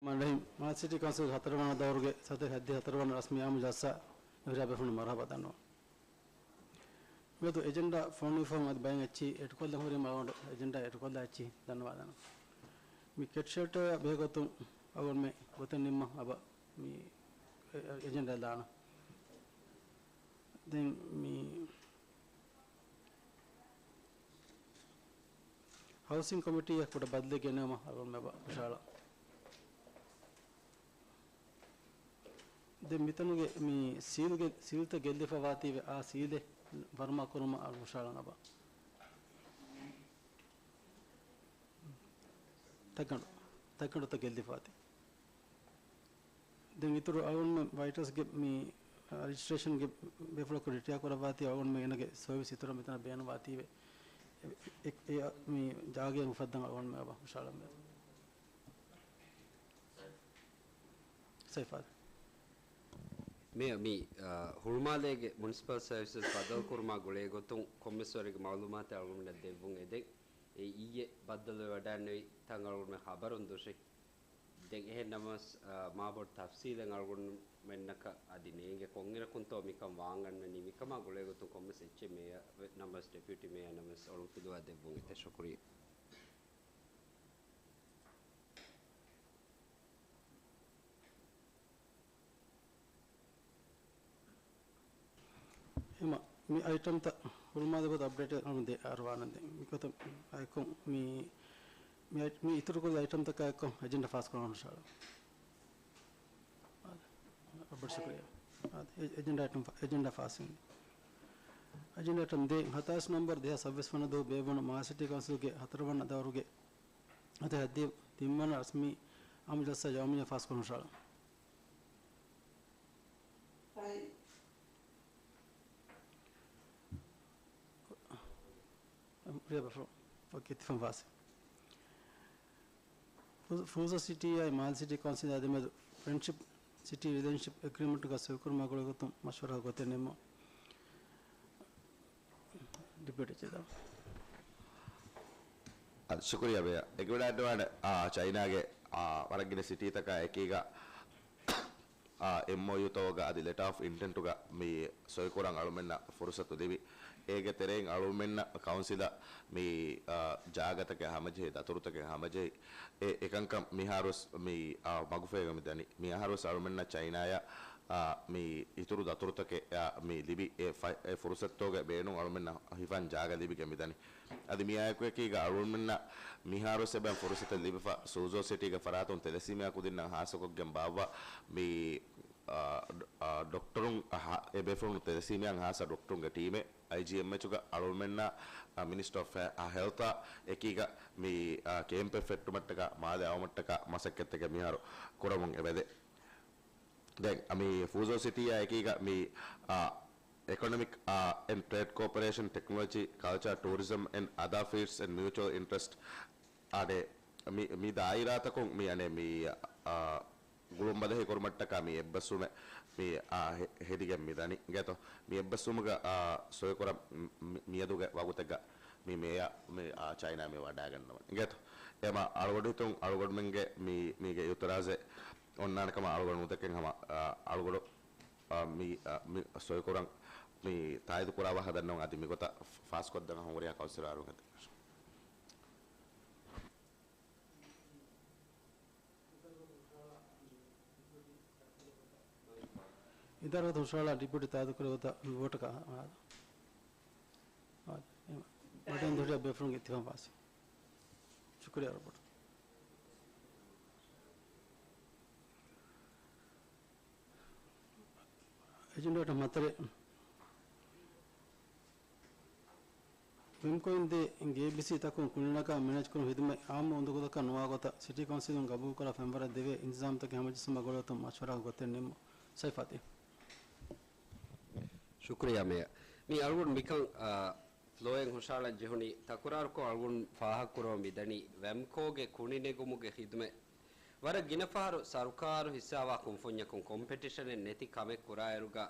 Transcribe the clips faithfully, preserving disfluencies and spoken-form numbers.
މާލެ ސިޓީ ކައުންސިލް ހަތަރުވަނަ ދައުރުގެ ސަތޭކަ ހަތްދިހަ ހަތަރުވަނަ ރަސްމީ އާއްމު ޖަލްސާ ހުރިހާ ބޭފުޅުން މަރުހަބާ ދަންނަވަން. މިއަދު އެޖެންޑާ ފޮނުވިފަހުން އަދި ބައެއް އެއްޗިހި އެޑްކޮށްލަން ހުރީމަ އަޅުގަނޑު އެޖެންޑާ އެޑްކޮށްލާ އެއްޗިހި ދަންނަވާލާނަން. މި ކެޓް ޝެލްޓަރ ބެހޭގޮތުން އަޅުގަނޑުމެ ގޮތެއް ނިންމަން އަބަ މި އެ-، އެޖެންޑާ ދާނަން. ދެން މި ހައުސިން ކޮމިޓީއަށް ކުޑަ ބަދަލެއް ގެނައުމަށް އަޅުގަނޑުމެ އެބަ ހުށަހަޅަން. ދެން މިތަނުގެ މި ސީލްގެ، ސީލްތައް ގެއްލިފަ ވާތީވެ، އާ ސީލެއް ފަރުމާ ކުރުމަށް އަޅު ހުށަހަޅަން އަބަ. ތައްގަނޑު، ތައްގަނޑުތައް ގެއްލިފަ ވާތީ. ދެން އިތުރު އަޅުގަނޑުމެ ވައިޓަސްގެ މި، އާ، ރެޖިސްޓްރޭޝަންގެ ބޭފުޅަކު ރިޓަޔާ ކުރައްވާތީ އަޅުގަނޑުމެ އޭނަގެ ސަރވިސް އިތުރަށް މިތަނަށް ބޭނުންވާތީވެ. އެ، އެ، އެ، މި ޖާގައެއް އުފައްދަން އަޅުގަނޑުމެ އަބަ ހުށަހަޅަން މިއަދު. ސައިފާ. މި، މި، އާ، ހުޅުމާލޭގެ މުނިސިޕަލް ސަރވިސަސް ބަދަލުކުރުމާ ގުޅޭ ގޮތުން ކޮންމެސް ވަރެއްގެ މައުލޫމާތެއް އަޅުގަނޑަށް ދެއްވުން އެދެން. އެ އިއްޔެ ބައްދަލުވެވަޑައިގެންނެވި ތަން އަޅުގަނޑުމެން ޚަބަރުން ދުށި. ދެން އެހެން ނަމަވެސް، އާ، މާބޮޑު ތަފްސީލެއް އަޅުގަނޑުމެންނަކަށް އަދި ނޭނގެ ކޮންއިރަކުންތޯ މިކަން ވާން އަންނަނީ. މިކަމާ ގުޅޭގޮތުން ކޮންމެސް އެއްޗެއް މޭޔަރ ނަމަވެސް ޑެޕިއުޓީ މޭޔަރ ނަމަވެސް އޮޅުންފިލުވާ ދެއްވުން އެތެއް ޝުކުރިއްޔާ. އެމަ، މި އައިޓަމްތައް ހުޅުމާލެ ގޮތަށް އަޕްޑޭޓެއް އަޅުން ދޭ އަރުވާނަން ދެން. މިގޮތަށް އައެއްކޮށް މި، މި އައި-، މި އިތުރުކުރި އައިޓަމްތަކާ އެއްކޮށް އެޖެންޑާ ފާސް ކުރަން ހުށަހަޅަން. އާދެ. އަބަޑު ޝުކުރިއްޔާ. އާދެ. އެ-، އެޖެންޑާ އައިޓަމް ފާ-، އެޖެންޑާ ފާސް ވީ. އެޖެންޑާ އައިޓަމް ދޭއް، ހަތާސް ނަމްބަރު ދެހާސް ސައްބީސް ވަނަ ދުވަހު ބޭއްވުނު މާލެ ސިޓީ ކައުންސިލްގެ ހަތަރުވަނަ ދައުރުގެ އަދި ހައްދި ތިންވަނަ ރަސްމީ އާއްމު ޖަލްސާ ޔައުމިއްޔާ ފާސް ކުރަން ހުށަހަޅަން. ފޫ-، ފޫޒޯ ސިޓީއާއި މާލެ ސިޓީ ކައުންސިލާ ދެމެދު ފްރެންޑްޝިޕް ސިޓީ ރިލޭޝަންޝިޕް އެގްރިމެންޓުގަ ސޮއިކުރުމާ ގުޅޭގޮތުން މަޝްވަރާ ގޮތެއް ނިންމުން. ޑިޕިއުޓީ ޗެއާ. އަ، ޝުކުރިއްޔާ ބޭޔަ. އެނގިވަޑައިގަންނަވާނެ، އާ، ޗައިނާގެ، އާ، ވަރަށް ގިނަ ސިޓީތަކާ އެކީގަ، އާ، އެމްއޯޔޫތަކުގަ އަދި ލެޓާ އޮފް އިންޓެންޓުގަ މި ސޮއިކުރަން އަޅުމެންނަށް ފުރުސަތު ލިބި. އޭގެ ތެރެއިން އަޅުމެންނަށް ކައުންސިލަށް މި، އާ، ޖާގަތަކެއް ހަމަޖެހި، ދަތުރުތަކެއް ހަމަޖެހި. އެ، އެކަންކަން މިހާރުވެސް މި، އާ، މަގުފަހިގަ މި ދަނީ. މި އަހަރުވެސް އަޅުމެންނަށް ޗައިނާޔަށް، އާ، މި އިތުރު ދަތުރުތަކެއް، އާ، މި ލިބި. އެ ފަ-، އެ ފުރުސަތުގެ ބޭނުން އަޅުމެންނަށް ހިފަން ޖާގަ ލިބިގެން މި ދަނީ. އަދި މިއާއެކު އެކީގަ އަޅުގަނޑުމެންނަށް މިހާރުވެސް އެބައިން ފުރުސަތެއް ލިބިފަ، ސޫޒޯ ސިޓީގެ ފަރާތުން ތެލެސީމިއާ ކުދިންނަށް ހާއްސަކޮށްގެން ބާއްވާ މި، އާ، ޑޮ-، އާ، ޑޮކްޓަރުން އަހަ-، އެ ބޭފުޅުން ތެލެސީމިއާއަށް ހާއްސަ ޑޮކްޓަރުންގެ ޓީމެއް އައިޖީއެމްއެޗުގަ އަޅުގަނޑުމެންނަށް، އާ، މިނިސްޓަރ އޮފް ހެ-، އާ، ހެލްތާ އެކީގަ މި، އާ، ކޭމްޕެއް ފެއްޓުމަށްޓަކާ މާލެ އައުމަށްޓަކާ މަސައްކަތްތަކެއް މިހާރު ކުރަމުން އެބަދޭ. ދެން މި ފޫޒޯ ސިޓީއާ އެކީގަ މި، އާ، އެކޮނޮމިކް، އާ، އެންޑް ޓްރޭޑް ކޯޕަރޭޝަން، ޓެކްނޮލޮޖީ، ކަލްޗާ، ޓޫރިޒަމް އެންޑް އަދާ ފީލްޑްސް އެންޑް މިއުޗުއަލް އިންޓްރެސްޓް އާދެ، މި، މި ދާއިރާތަކުން މި އަނެއް މި، އާ، ގުޅުން ބަދަހި ކުރުމަށްޓަކާ މި އެއްބަސްވުމެއް މި، އާ، ހެ-، ހެދިގެން މި ދަނީ. އިނގޭތޯ؟ މި އެއްބަސްވުމުގަ، އާ، ސޮއިކުރަން މި-، މި-، މިއަދުގެ ވަގުތެއްގަ މި މޭޔަ މި، އާ، ޗައިނާ މި ވަޑައިގަންނަވަން. އިނގޭތޯ؟ އެމަ އަޅުގަޑު ހިތުން އަޅުގަޑުމެންގެ މި، މީގެ އިއުތިރާޒެއް އޮންނާނެ ކަމަށް އަޅުގަޑު ނުދެކެން ހަމަ، އާ، އަޅުގަޑު، އާ، މި، އާ، މި ސޮއިކުރަން މި ތާއީދު ކުރާ ވާހަކަ ދަންނަވަން އަދި މިގޮތަށް ފާސްކޮށްދޭން ހަމަ ހުރިހާ ކައުންސިލަރުން ހެދެއްވާށި. އިދާރާ ހުށަހަޅާ ޑިޕިއުޓީ ތާއީދުކުރި ގޮތަށް ވޯޓަކަށް އާދެ. އާދެ. ވަޑައިގެން ދަންނަވާ ބޭފުޅުންގެ އިއްތިފާގުން ފާސްވީ. ޝުކުރިއްޔާ ރޮބަޓް. އެޖެންޑާ އައިޓަމް ހަތަރެއް. ވެމްކޯއިން ދޭ ގޭބިސީ ތަކުން ކުނިނަކާ މެނޭޖް ކުރުން ޚިދުމަތް އާއްމު އުނދަގުލަކަށް ނުވާ ގޮތަށް ސިޓީ ކައުންސިލުން ގަބޫލުކުރާ ފެންވަރަށް ދެވޭ އިންތިޒާމްތަކެއް ހަމަޖެއްސުމާ ގުޅޭގޮތުން މަޝްވަރާގެ ގޮތެއް ނިންމުން. ސައިފާތި. ޝުކުރިއްޔާ މޭޔަރ. މި އަޅުގަނޑު މިކަން، އާ، ފްލޯއެއް ހުށަހަޅަން ޖެހުނީ ތަކުރާރުކޮށް އަޅުގަނޑު ފާހަގަކުރަމުން މިދަނީ ވެމްކޯގެ ކުނިނެގުމުގެ ޚިދުމަތް ވަރަށް ގިނަ ފަހަރު ސަރުކާރު ހިއްސާވާ ކުންފުންޏަކުން ކޮމްޕެޓިޝަނެއް ނެތި ކަމެއް ކުރާއިރުގަ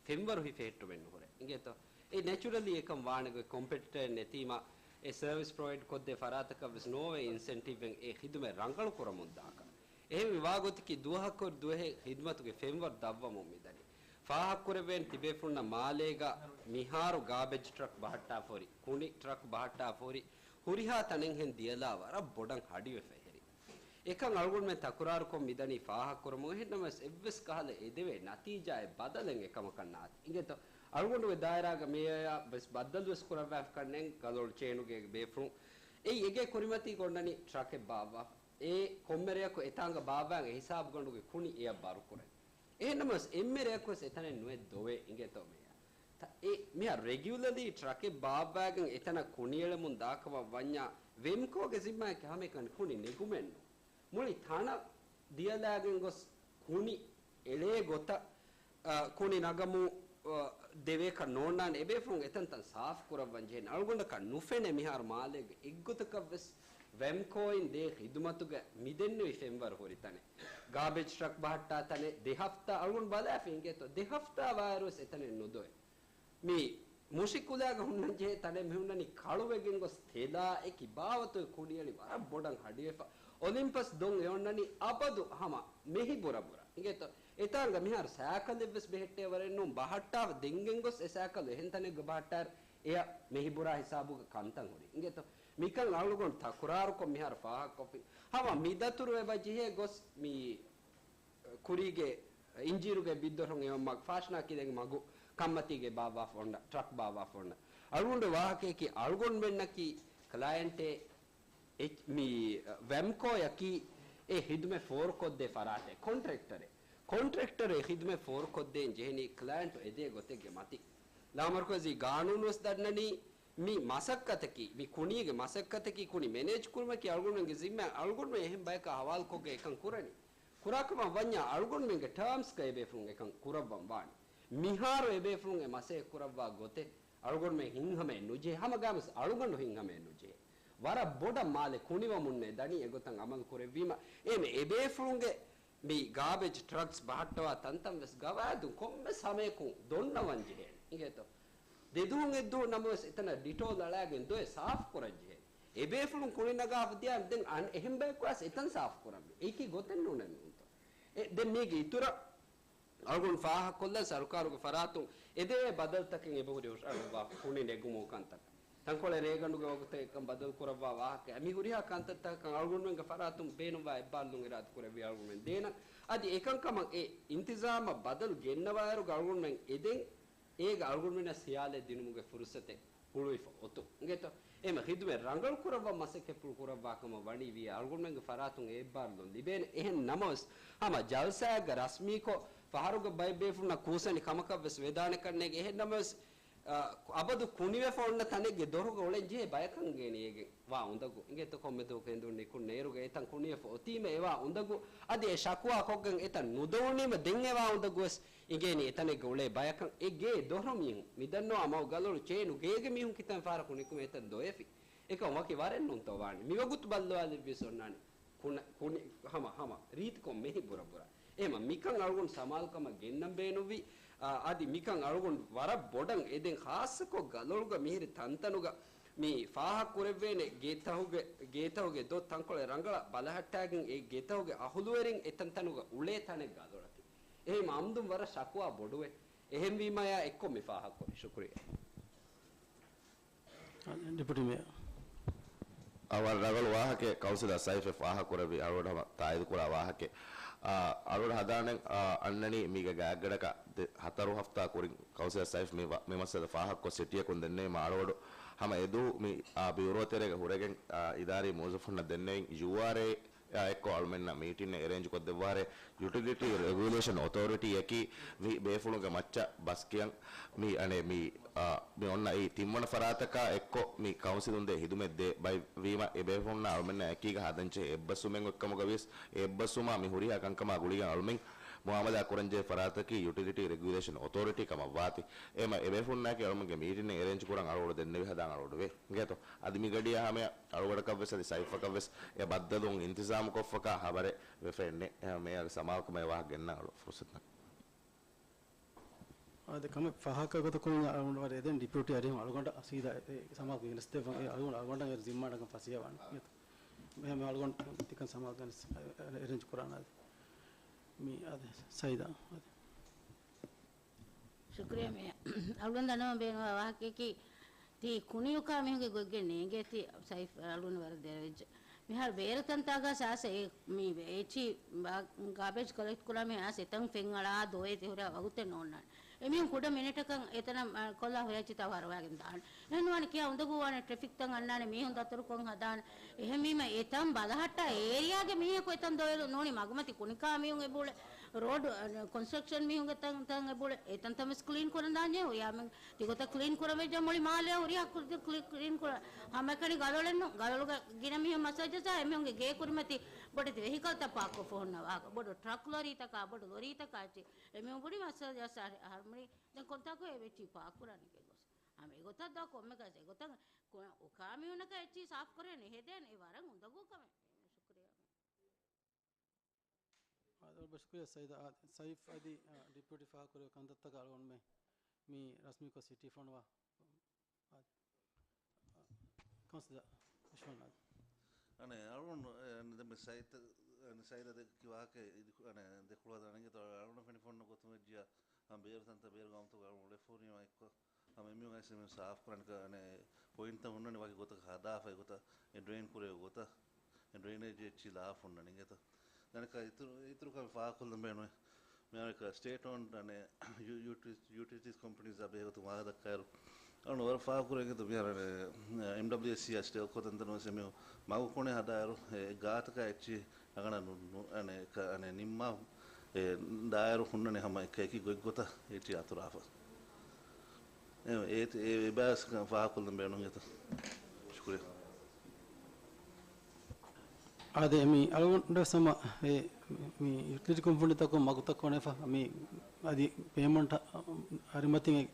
ފެންވަރު ހިފެހެއްޓުމެއް ނުހުރޭ. އިނގޭތޯ؟ އެ ނެޗުރަލީ އެކަން ވާނެ ގޮތް ކޮމްޕެޓިޓަރެއް ނެތީމަ އެ ސަރވިސް ޕްރޮވައިޑް ކޮށްދޭ ފަރާތަކަށް ވެސް ނޯވޭ އިންސެންޓިވްއެއް އެ ޚިދުމަތް ރަނގަޅު ކުރަމުން ދާކަށް. އެހެންވެ ވާގޮތަކީ ދުވަހަކުރެ ދުވަހެއް ހިދުމަތުގެ ފެންވަރު ދަށްވަމުން މިދަނީ. ފާހަގަކުރެވޭން ތިބޭފުޅުންނަށް މާލޭގަ މިހާރު ގާބެޖް ޓްރަކް ބަހައްޓާފަ ހުރި، ކުނި ޓްރަކް ބަހައްޓާފަ ހުރި، ހުރިހާ ތަނެއްހެން ދިޔަލާ ވަރަށް ބޮޑަށް ހަޑިވެފަ އެހެރި. އެކަން އަޅުގަނޑުމެން ތަކުރާރުކޮށް މިދަނީ ފާހަގަކުރަމުން. އެހެންނަމަވެސް އެއްވެސް ކަހަލަ އެދެވޭ ނަތީޖާއެއް ބަދަލެއް އެކަމަކަށް ނާދެ. އިނގޭތޯ؟ އަޅުގަނޑުގެ ދާއިރާގަ މިއަޔަށް ވެސް ބައްދަލުވެސް ކުރައްވާފަ ކަންނޭނގެ ގަލޮޅު ޗޭނުގޭގެ ބޭފުޅުން. އެއީ އެގޭ ކުރިމަތީގަ އޮންނަނީ ޓްރަކެއް ބާއްވާފަ. އެ ކޮންމެ ރެޔަކު އެތާނގަ ބާއްވާން އެހިސާބުގަނޑުގެ ކުނި އެޔަށް ބަރުކުރޭ. އެހެންނަމަވެސް އެންމެ ރެޔަކުވެސް އެތަނެއް ނުއެއް ދޮވޭ އިނގޭތޯ މޭޔާ. ތަ-، އެ މިހާ ރެގިއުލަރލީ ޓްރަކެއް ބާއްވާގެން އެތަނަށް ކުނިއެޅެމުން ދާކަމަށް ވަންޏާ ވެމްކޯގެ ޒިންމާއަކީ ހަމައެކަނި ކުނި ނެގުމެއްނު. މުޅި ތަނަށް ދިޔަލާގެން ގޮސް ކުނި އެޅޭ ގޮތަށް، އަ، ކުނި ނަގަމު، އަ، ދެވޭކަށް ނޯންނާނެ. އެބޭފުޅުން އެތަންތަން ސާފު ކުރައްވަން ޖެހޭނެ. އަޅުގަނޑަކަށް ނުފެނޭ މިހާރު މާލޭގެ އެއްގޮތަކަށްވެސް ވެމްކޯއިން ދޭ ޚިދުމަތުގަ މިދެންނެވި ފެންވަރު ހުރި ތަނެއް. ގާބެޖް ޓްރަކް ބަހައްޓާ ތަނެއް ދެ ހަފްތާ އަޅުގަނޑު ބަލާފި އިނގޭތޯ. ދެ ހަފްތާ ވާއިރުވެސް އެތަނެއް ނުދޮވޭ. މި މުށިކުލައިގަ ހުންނަން ޖެހޭ ތަނެއް މި ހުންނަނީ ކަޅުވެގެން ގޮސް ތެލާ އެކި ބާވަތުގެ ކުނިއެޅި ވަރަށް ބޮޑަށް ހަޑިވެފަ. އޮލިމްޕަސް ދޮން އެ އޮންނަނީ އަބަދު ހަމަ މެހި ބުރަ ބުރަ. އިނގޭތޯ؟ އެތާނގަ މިހާރު ސައިކަލެއްވެސް ބެހެއްޓޭ ވަރެއް ނޫން ބަހައްޓާފަ ދެންގެން ގޮސް އެ ސައިކަލު އެހެން ތަނެއްގަ ބަހައްޓާއިރު އެޔަށް މެހި ބުރާ ހިސާބުގަ ކަންތައް ހުރި. އިނގޭތޯ؟ މިކަން އަޅުގަނޑު ތަކުރާރުކޮށް މިހާރު ފާހަގަކޮށްފިން. ހަމަ މި ދަތުރު އެބަ ޖެހޭ ގޮސް މި ކުރީގެ އިންޖީރުގެ ބިއްދޮށުން އެ މަގު ފާޝްނާ ކިލެން މަގު ކަންމަތީގެ ބާއްވާފަ އޮންނަ، ޓްރަކް ބާއްވާފަ އޮންނަ. އަޅުގަނޑު ވާހަކަޔަކީ އަޅުގަނޑުމެންނަކީ ކްލައިންޓެއް އެ، މި ވެމްކޯޔަކީ އެ ހިދުމަތް ފޯރުކޮށްދޭ ފަރާތެއް. ކޮންޓްރެކްޓަރެއް. ކޮންޓްރެކްޓަރެއް ހިދުމަތް ފޯރުކޮށްދޭން ޖެހެނީ ކްލައިންޓު އެދޭ ގޮތެއްގެ މަތިން. ލާމަރުކަޒީ ގާނޫނުވެސް ދަންނަނީ މި މަސައްކަތަކީ، މި ކުނީގެ މަސައްކަތަކީ ކުނި މެނޭޖް ކުރުމަކީ އަޅުގަނޑުމެންގެ ޒިންމާ. އަޅުގަނޑުމެން އެހެން ބަޔަކާ ހަވާލުކޮށްގެން އެކަން ކުރަނީ. ކުރާކަމަށް ވަންޏާ އަޅުގަނޑުމެންގެ ޓާމްސްގަ އެބޭފުޅުން އެކަން ކުރައްވަން ވާނެ. މިހާރު އެބޭފުޅުން އެ މަސައްކަތް ކުރައްވާ ގޮތެއް އަޅުގަނޑުމެން ހިތްހަމައެއް ނުޖެހޭ. ހަމަގައިމުވެސް އަޅުގަނޑު ހިތްހަމައެއް ނުޖެހޭ. ވަރަށް ބޮޑަށް މާލެ ކުނިވަމުންނޭ ދަނީ އެގޮތަށް އަމަލު ކުރެއްވީމަ. އެހެން އެބޭފުޅުންގެ މި ގާބެޖް ޓްރަކްސް ބަހައްޓަވާ ތަންތަން ވެސް ގަވާއިދުން ކޮންމެސް ހަމަޔަކުން ދޮންނަވަން ޖެހޭނެ. އިނގޭތޯ؟ ދެދުވަހުން އެއްދުވަހު ނަމަވެސް އެތަނަށް ޑިޓޯލް އަޅާގެން ދޮވެ ސާފު ކުރަން ޖެހޭ. އެބޭފުޅުން ކުނި ނަގާފަ ދިޔާ ދެން އަން އެހެން ބަޔަކު އައިސް އެތަން ސާފު ކުރަންވީ. އެކި ގޮތެއް ނޫނެއް ނޫންތޯ؟ އެ، ދެން މީގެ އިތުރަށް އަޅުގަނޑު ފާހަގަކޮށްލަން ސަރުކާރުގެ ފަރާތުން އެދެވޭ ބަދަލުތަކެއް އެބަހުރި ހުށަހަޅުއްވާފަ ކުނި ނެގުމުގެ ކަންތަކަށް. ތަންކޮޅެއް ރޭގަނޑުގެ ވަގުތަށް އެކަން ބަދަލު ކުރައްވާ ވާހަކަ މި ހުރިހާ ކަންތައްތަކަކަށް އަޅުގަނޑުމެންގެ ފަރާތުން ބޭނުންވާ އެއްބާރުލުން އިރާދަ ކުރެއްވި އަޅުގަނޑުމެން ދޭނަން. އަދި އެކަންކަމަށް އެ އިންތިޒާމަށް ބަދަލު ގެންނަވާއިރުގަ އަޅުގަނޑުމެން އެދެން އޭގަ އަޅުގަނޑުމެންނަށް ހިޔާލެއް ދިނުމުގެ ފުރުސަތެއް ހުޅުވިފަ އޮތު. އިނގޭތޯ؟ އެހެން ހިދުމަތް ރަނގަޅު ކުރައްވަން މަސައްކަތްޕުޅު ކުރައްވާ ކަމަށް ވަނީ ވިއްޔާ އަޅުގަނޑުމެންގެ ފަރާތުން އެ އެއްބާރުލުން ލިބޭނެ. އެހެން ނަމަވެސް، ހަމަ ޖަލްސާއެއްގަ ރަސްމީކޮށް ފަހަރުގެ ބައެއް ބޭފުޅުންނަށް ކޫސަނި ކަމަކަށް ވެސް ވެދާނެ ކަންނޭނގެ. އެހެން ނަމަވެސް، އަ، އަބަދު ކުނިވެފަ އޮންނަ ތަނެއްގެ ދޮރުގަ އުޅެން ޖެހޭ ބަޔަކަށް އިނގޭނީ އޭގެ ވާ އުނދަގޫ. އިނގޭތޯ؟ ކޮންމެ ދުވަހަކު އެނދުން ނިކުން ނޭރުގަ އެތަން ކުނިވެފަ އޮތީމަ އެ ވާ އުނދަގޫ. އަދި އެ ޝަކުވާ ކޮށްގެން އެތަން ނުދޮވުނީމަ ދެން އެ ވާ އުނދަގޫވެސް އިނގޭނީ އެތަނެއްގަ އުޅޭ ބަޔަކަށް. އެ ގޭ ދޮރު މީހުން މިދަންނަވާ މަގު ގަލޮޅު ޗޭނު ގޭގެ މީހުން ކިތަން ފަހަރަކު ނިކުމެ އެތަން ދޮވެފި. އެކަން ވަކި ވަރެއް ނޫންތޯ ވާނީ. މިވަގުތު ބައްލަވާލެއްވިޔަސް އޮންނާނީ. ކުނަ-، ކުނި-، ހަމަ، ހަމަ ރީތިކޮށް މެހި ބުރަ ބުރަ. އެހެމަ މިކަން އަޅުގަނޑު ސަމާލުކަމަށް ގެންނަން ބޭނުންވީ. އާ، އަދި މިކަން އަޅުގަނޑު ވަރަށް ބޮޑަށް އެދެން، ޚާއްޞަކޮށް ގަލޮޅުގަ މިހިރި ތަންތަނުގަ މި ފާހަގަ ކުރެއްވޭނެ ގޭތަހުގެ، ގޭތަހުގެ ދޮށް ތަންކޮޅެއް ރަނގަޅަށް ބަލަހައްޓާގެން އެ ގޭތަހުގެ އަހުލުވެރިން އެތަންތަނުގަ އުޅޭ ތަނެއް ގަލޮޅަކީ. އެހެމަ އަމްދުން ވަރަށް ޝަކުވާ ބޮޑުވޭ. އެހެންވީމާޔާ އެއްކޮށް މި ފާހަގަކުރީ. ޝުކުރިއްޔާ. ޑެޕިއުޓީ މޭޔަރ. އާ، ވަރަށް ރަނގަޅު ވާހަކައެއް ކައުންސިލަރ ސައިފް ފާހަގަކުރެއްވި އަޅުގަނޑު ހަމަ ތާއީދުކުރާ ވާހަކައެއް. އާ، އަޅުގަނޑު ހަދާނެ، އާ، އަންނަނީ މީގެ ގާތްގަނޑަކަށް ދެ-، ހަތަރު ހަފްތާ ކުރިން ކައުންސިލަރ ސައިފް މި ވަ-، މި މައްސަލަ ފާހަގަކޮށް ސިޓީއަކުން ދެންނެވީމަ އަޅުގަނޑު ހަމަ އެދުވަހު މި، އާ، ބިއުރޯ ތެރޭގަ ހުރެގެން، އާ، އިދާރީ މުވައްޒަފުންނަށް ދެންނެވިން ޔޫއާރްއޭ އާ އެއްކޮށް އަޅުމެންނަށް މީޓިންއެއް އެރޭންޖް ކޮށްދެއްވާރޭ. ޔުޓިލިޓީ ރެގިއުލޭޝަން އޮތޯރިޓީއަކީ ވި-، ބޭފުޅުންގެ މައްޗަށް ބަސްކިޔަން މި އަނެއް މި، އާ، މި އޮންނަ އެއީ ތިންވަނަ ފަރާތަކާ އެއްކޮށް މި ކައުންސިލުން ދޭ ހިދުމަތް ދޭ ބައި ވީމަ، އެ ބޭފުޅުންނާ އަޅުމެންނާ އެކީގަ ހަދަންޖެހޭ އެއްބަސްވުމެއް އޮތްކަމުގަ ވިޔަސް، އެ އެއްބަސްވުމާ މި ހުރިހާ ކަންކަމާ ގުޅިގެން އަޅުމެން މުއާމަލާ ކުރަންޖެހޭ ފަރާތަކީ ޔުޓިލިޓީ ރެގިއުލޭޝަން އޮތޯރިޓީ ކަމަށް ވާތީ. އެހެމަ އެ ބޭފުޅުންނާއެކީ އަޅުމެންގެ މީޓިންއެއް އެރޭންޖް ކުރަން އަޅުގަނޑު ދެންނެވި ހަދާން އަޅުގަނޑު ވޭ. އިނގޭތޯ؟ އަދި މި ގަޑިއަށް ހަމަޔަށް އަޅުގަޑަކަށްވެސް އަދި ސައިފަކަށްވެސް އެ ބައްދަލުވުން އިންތިޒާމުކޮށްފަކާ ހަބަރެއް ވެފައެއްނެއް. އެހެން މޭޔަރގެ ސަމާލުކަމަށް އެ ވާހަކަ ގެންނަން އަޅު ފުރުސަތު ނަން. އާދެ، ކަމެއް ފާހަގަކޮށް ގޮތަކުން އަޅުގަނޑު ވަރަށް އެދެން ޑެޕިއުޓީ އަރިހުން އަޅުގަނޑަށް ސީދާ އެ، އެ ސަމާލުކަން ގެނެސްދެއްވަން. އެ އަޅުގަނޑު، އަޅުގަނޑަށް އެ ޒިންމާއަކަށް ފަސޭހަވާނެ. އެހެން އަޅުގަނޑު ތިކަން ސަމާލުކަން އެރޭންޖް ކުރާނަ އަދި. މި އަދި ސައިދާ އަދި. ޝުކުރިއްޔާ މޭޔަރ. އަޅުގަނޑު ދަންނަވަން ބޭނުންވާ ވާހަކައަކީ، ތި ކުނިއުކާ މީހުންގެ ގޮތްގެ ނޭނގޭތީ ސައިފް އަޅުގަނޑު ވަރަށް ދެރަވެއްޖެ. މިހާރު ބޭރު ތަންތާގަ ސާސް އެ މި އެޗި ގާބޭޖް ކަލެކްޓް ކުރާ މީހާ އައިސް އެތަން ފެން އަޅާ ދޯއޭ ތި ހުރާ ވަގުތެއް ނޯންނާނެ. އެމީހުން ކުޑަ މިނެޓަކަށް އެތަނަށް، އަ، ކޮށްލާ ހުރިހާ އެޗިތައް ހަރުވައިގެން ދާނެ. އެހެން ނުވާނެ ކިޔާ އުނދަގޫ ވާނެ ޓްރެފިކްތައް އަންނާނެ މީހުން ދަތުރުކޮށް ހަދާނެ. އެހެންވީމަ އެތަން ބަލަހައްޓާ އޭރިއާގެ މީހަކު އެތަން ދޮވެލު ނޫނީ މަގުމަތި ކުނިކާ މީހުން އެބޫޅެ ރޯޑް، އަ، ކޮންސްޓްރަކްޝަން މީހުންގެ ތަން، ތަން އެބޫޅެ އެތަން ތަންވެސް ކްލީން ކުރަން ދާންޖެހޭ ހުރިހާ މި ތިގޮތަށް ކްލީން ކުރަން ވެއްޖެ މުޅި މާލެއަށް ހުރިހާ ކްލި-، ކްލި-، ކްލީން ކުރަން. ހަމައެކަނި ގަލޮޅެއްނު، ގަލޮޅުގަ ގިނަ މީހުން މަސައްޖަސާ އެމީހުންގެ ގޭ ކުރިމަތި ބޮޑެތި ވެހިކަލްތައް ޕާކްކޮށްފަ ހުންނަ ވާހަކަ. ބޮޑު ޓްރަކް ލޮރީތަކާ، ބޮޑު ލޮރީތަކާ އެއްޗި އެމީހުން ބުނި މަސައްޖަސާ ހަރުމަޅި ދެން ކޮންތާކު އެ އެޗި ޕާކް ކުރާނެ ގޮސް. ހަމަ އެގޮތަށް ދާ ކޮންމެ ގަސް އެގޮތަށް ކު-، އުކާ މީހުންނަކަށް އެއްޗި ސާފް ކުރޭނެ ހެދޭނެ އެ ވަރަށް އުނދަގޫ ކަމެއް. ޝުކުރިއްޔާ. އާދެ، ބަ ޝުކުރިއްޔާ ސައިދާ. އާދެ، ސައިފް އަދި، އާ، ޑެޕިއުޓީ ފާހަގަކުރެއްވި ކަންތައްތަކަށް އަޅުގަނޑުމެން މި ރަސްމީކޮށް ސިޓީ ފޮނުވާ. އާދެ. އާ، ކައުންސިލަރ ރިޝްވާން އާދެ. އަނެއް އަޅުގަނޑު، އެ، ދެން މި ސައިތަ-، އަނެއް ސައިދާ ދެ ކި ވާހަކަ އިދި-، އަނެއް ދެކުޅަދާނެ އިނގޭތޯ އަޅުގަނޑު ފެނި ފޮންނަ ގޮތުން ވެއްޖިއްޔާ ހަމަ ބޭރު ތަންތައް ބޭރު ގައުމުތަކުގަ އަޅުގަނޑު އުޅެފަ ހުރީމާ އެއްކޮށް ހަމަ އެމީހުން އައިސް އެމީހުން ސާފް ކުރަން އަނެއް ޕޮއިންޓްތައް ހުންނަނީ ވަކި ގޮތަކަށް ހަދާފަ އެގޮތަށް އެ ޑްރެއިން ކުރެވޭ ގޮތަށް. އެ ޑްރެއިނޭޖް އެއްޗި ލާފަ ހުންނަނީ އިނގޭތަ؟ ދެން އަނެއްކާ އިތުރު، އިތުރު ކަމެއް ފާހަގަކޮށްލަން ބޭނުންވޭ. މިހާރު ސްޓޭޓް އޯންޑް އަނެއް ޔޫ-، ޔޫޓިލި-، ޔޫޓިލިޓީސް ކޮމްޕަނީސްއާ ބެހޭގޮތުން ވާހަކަ ދައްކާއިރު، އަޅުގަނޑު ވަރަށް ފާހަގަކުރެވޭ އިނގޭތޯ މިހާރު އަނެއް އެމްޑަބްލިއުއެސްސީއާ ސްޓޭކް ހޯލްޑަރުން ތަންތަނުން ވެސް އެމީހުން މަގު ކޮނެ ހަދާއިރު އެ ގާތަކާ އެއްޗި ރަނގަޅަށް ނު-، ނު-، އަނެއް ކަ-، އަނެއް ނިންމާ އެ ދާއިރު ހުންނަނީ ހަމަ އެކި ގޮތްގޮތަށް އެއްޗި އަތުރާފަ. އެ، އެ، އެ ބައިސް ފާހަގަކޮށްލަން ބޭނުން އިނގޭތަ؟ ޝުކުރިއްޔާ. އާދެ، މި އަޅުގަނޑަށް ހަމަ އެ، މި ޔުޓިލިޓީ ކުންފުނިތަކުން މަގުތައް ކޮނެފަ، މި އަދި ޕޭމަންޓް އަރިމަތިން އެ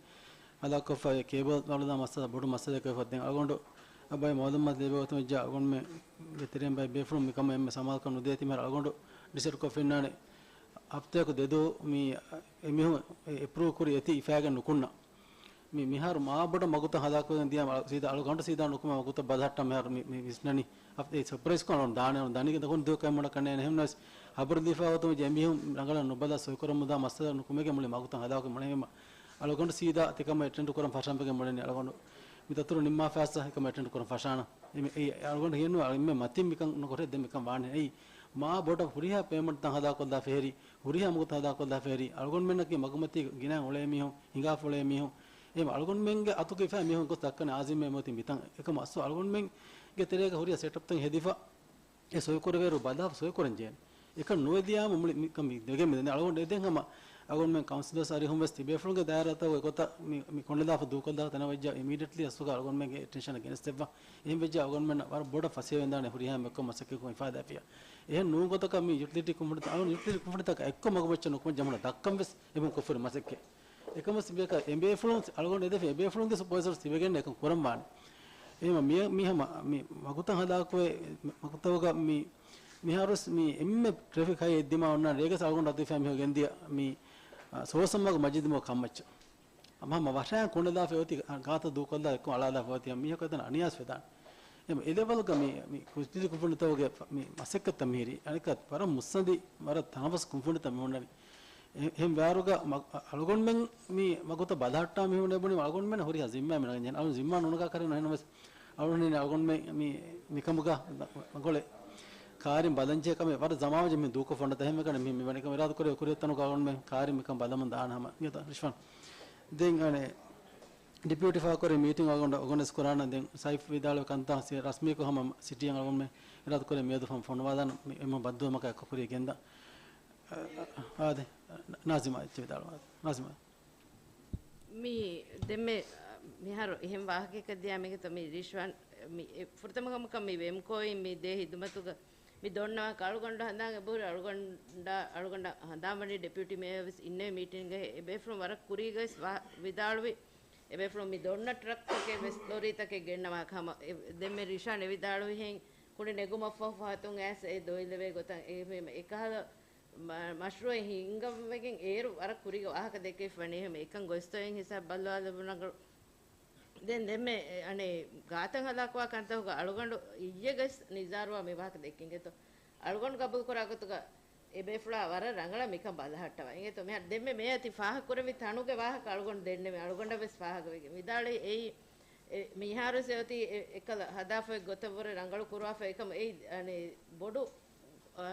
ހަލާކުކޮށްފަ، އެ ކޭބަލް ދަޅުދާ މައްސަލަ ބޮޑު މައްސަލައެއް ކޮށްފަ ދެން އަޅުގަނޑު ބައެއް މައުލޫމާތު ލިބޭ ގޮތުން ވެއްޖާ އަޅުގަނޑުމެންގެ ތެރެއިން ބައެއް ބޭފުޅުން މިކަމަށް އެންމެ ސަމާލުކަން ނުދޭތީ މިހާރު އަޅުގަނޑު ޑިސައިޑް ކޮށްފިންނާނެ. ހަފްތައަކު ދެދުވަހު މި އެމީހުން އެޕްރޫވް ކުރި އެތި އިފާގެން ނުކުންނަ. މި، މިހާރު މާ ބޮޑަށް މަގުތައް ހަލާކުވެގެން ދިޔަ ސީދާ އަޅުގަނޑު ސީދާ ނުކުމެ މަގުތައް ބަލަހައްޓާ މިހާރު މި، މި ވިސްނަނީ. އަފް-، އެ ސަޕްރައިޒް ކޮށް އަޅުން ދާނެ އަޅުން ދަނީގެ ދަކުން ދުވަ ކައިމަޑަކަންނޭނެ. އެހެންނަސް ހަބަރު ލިފާ ގޮތުން އެމީހުން ރަނގަޅަށް ނުބަލާ ސޮއިކުރަމުންދާ މައްސަލަ ނުކުމެގެން މުޅި މަގުތައް ހަލާކު މަޅެހެމަ. އަޅުގަނޑު ސީދާ ތިކަމަށް އެޓެންޑް ކުރަން ފަށަން ވެގެން މުޅެނީ އަޅުގަނޑު. މި ދަތުރު ނިންމާފައިސް ހިކަމަށް އެޓެންޑް ކުރަން ފަށާނަ. އެމެ-، އެ-، އަޅުގަނޑު ހިޔެއްނު އެންމެ މަތިން މިކަން ނުކޮށް ދެން މިކަން ވާނެ. އެއީ މާ ބޮޑަށް ހުރިހާ ޕޭމަންޓްތައް ހަލާކޮށްލާ ފެހެރި، ހުރިހާ މަގުތައް ހަލާކޮށްލާ ފެހެރި. އަޅުގަނޑުމެންނަކީ މަގުމަތީ ގިނައިން އުޅޭ މީހުން، ހިނގާފަ އުޅޭ މީހުން. އެ އަޅުގަނޑުމެންގެ އަތުގަ ހިފާ މީހުން ގޮސް ދައްކަނީ އާޒިމް މެމޮތި މިތަން. އެކަމަ އަސްލު އަޅުގަނޑުމެންގެ ތެރޭގަ ހުރިހާ ސެޓަޕްތައް ހެދިފަ، އެ ސޮއިކުރެވޭރު ބަލާފަ ސޮއިކުރަން ޖެހޭނެ. އެކަން ނުވެދިޔާމަ މުޅި މިކަން މި ދެގެން މިދެން އަޅުގަނޑު އެދެން ހަމަ އަޅުގަނޑުމެން ކައުންސިލަރސް އަރިހުން ވެސް ތިބޭފުޅުންގެ ދާއިރާތަކުގެ ގޮތަށް މި، މި ކޮނޑަލާފަ ދޫކޮށްލާ ތަނަށް ވެއްޖާ އިމީޑިއެޓްލީ އަސްލުގަ އަޅުގަނޑުމެންގެ އެޓެންޝަނަށް ގެނެސްދެއްވާ. އެހެން ވެއްޖާ އަޅުގަނޑުމެންނަށް ވަރަށް ބޮޑަށް ފަސޭހަވެންދާނެ ހުރިހާ އެއްކޮށް މަސައްކަތްކޮށް އިފާދައިފިޔާ. އެހެން ނޫން ގޮތަކަށް މި ޔުޓިލިޓީ ކުންފުނިތައް، އަޅުގަނޑު ޔުޓިލިޓީ ކުންފުނިތަކަށް އެއްކޮށް މަގުމައްޗަށް ނުކުމެ ޖަމުނަ ދައްކަން ވެސް އެބުން ކޮށްފަ ހުރި މަސައްކަތް. އެކަމަސް ބޭކަ އެބޭފުޅުން އަޅުގަނޑު އެދެފި އެބޭފުޅުންގެ ސުޕަވައިޒަރު ތިބެގެން އެކަން ކުރަން ވާނެ. އެހެން މި، މި ހަމަ މި މަގުތައް ހަލާކުވެ، މަގުތަކުގަ މި، މިހާރުސް މި އެންމެ ޓްރެފިކް ހައި އެއްދިމާ އޮންނާނެ ރޭގަސް އަޅުގަނޑު އަދިފާ މިހު ގެންދިޔަ މި، އާ، ސޯސަމް މަގު މަޖިދު މަގު ކަންމައްޗަށް. ހަމަ ހަމަ ވަށާ ކޮނޑަލާފަ އޮތީ ގާތަށް ދޫކޮށްލާ އެއްކޮށް އަޅާލާފަ އޮތީ މީހަކު އެތަނަށް އަނިޔާސް ވެދާނެ. އެ ލެވަލްގަ މި، މި ކުދި ކުންފުނިތަކުގެ މި މަސައްކަތްތައް މިހިރީ އަނެއްކާ ވަރަށް މުއްސަނދި، ވަރަށް ތަނަވަސް ކުންފުނިތައް މި ހުންނަނީ. އެ-، އެހެން ވާރުގަ މަ-، އަ-، އަޅުގަނޑުމެން މި މަގުތައް ބަލަހައްޓާ މީހުން އެބުނީ އަޅުގަނޑުމެން ހުރިހާ ޒިންމާ މި ނަގަން ޖެހޭނެ. އަޅު ޒިންމާ ނުނަގާ ކަރެއް ނުހެންނަމަސް އަޅުގަނޑު ހެން އަޅުގަނޑުމެން މި، މިކަމުގަ މަގޮޅެ ކާރިން ބަލަންޖެހޭ ކަމެއް ވަރަށް ޒަމާވެޖެ މި ދޫކޮށް ފޮންނަތަ ހެންވެގަނެ މި، މި ވަނިކަމަށް އިރާދަކުރެ ކުރިއަށް ތަނުގަ އަޅުގަނޑުމެން ކާރިން މިކަން ބަލަމުން ދާނަ ހަމަ ނިޔަތަ ރިޝްވާން. ދެން އަނެއް ޑެޕިއުޓީ ފާހަގަކުރި މީޓިން އަޅުގަނޑު އޯގަނައިޒް ކުރާނަ ދެން ސައިފް ވިދާޅުވި ކަންތައް ސި-، ރަސްމީކޮށް ހަމަ ސިޓީއަށް އަޅުގަނޑުމެން އިރާދަކުރެ މިއަދު ފަން ފޮނުވާލާނަ މި އެމްއޯ ބައްދުވުމަކާ އެއްކޮށް ކުރިޔަށް ގެންދާ. އާދެ، ނާޒިމާ އެއްޗެއް ވިދާޅުވާ. ނާޒިމާ. މި ދެންމެ މިހާރު އެހެން ވާހަކައަކަށް ދިޔާ މީގެތަ މި ރިޝްވާން މި އެ ފުރަތަމަ ކަމަކަށް މި ވެމްކޯއިން މި ދޭ ހިދުމަތުގަ މި ދޮންނަވާ އަޅުގަނޑު ހަނދާން އެބަހުރި އަޅުގަނޑަށް، އަޅުގަނޑަށް ހަނދާންވަނީ ޑެޕިއުޓީ މޭޔަރ ވެސް އިންނެވި މީޓިންގަ އެބޭފުޅުން ވަރަށް ކުރީގަވެސް ވިދާޅުވި އެބޭފުޅުން މި ދޮންނަ ޓްރަކްތަކެއް ވެސް ލޮރީތަކެއް ގެންނަވާ ކަމަށް. އެ، ދެންމެ ރިޝާން އެ ވިދާޅުވިހެން ކުނި ނެގުމަށްފަހު ފަހަތުން އައިސް އެ ދޮވިލެވޭ ގޮތަށް އެ، އެކަހަލަ މަ-، މަޝްރޫއެއް ހިންގަވެގެން އޭރު ވަރަށް ކުރީގެ ވާހަކަ ދެކެވިފަ ވަނީ އެހެން އެކަން ގޮސްތޯއިން ހިސާބް ބައްލަވާލެވުނަކަށް ދެން ދެންމެ އަނެއް ގާތަށް ހަލާކުވާ ކަންތަކުގަ އަޅުގަނޑު އިއްޔެގަސް ނިޒާރުވާ މި ވާހަކަ ދެއްކިނގެތޯ. އަޅުގަނޑު ގަބޫލުކުރާ ގޮތުގަ އެ ބޭފުޅާ ވަރަށް ރަނގަޅަށް މިކަން ބަލަހައްޓަވާ. އިނގޭތޯ މިހާރު ދެންމެ މޭ އަތި ފާހަގަކުރެއްވި ތަނުގެ ވާހަކަ އަޅުގަނޑު ދެންނެވި. އަޅުގަނޑަށް ވެސް ފާހަގަވެގެން ވިދާޅުވި އެއީ އެ، މިހާރުވެސް އެއޮތީ އެ، އެކަލަ ހަދާފައި ގޮތަށްވުރެ ރަނގަޅު ކުރުވާފަ އެކަމަ އެއީ، އަނެއް، ބޮޑު، އާ،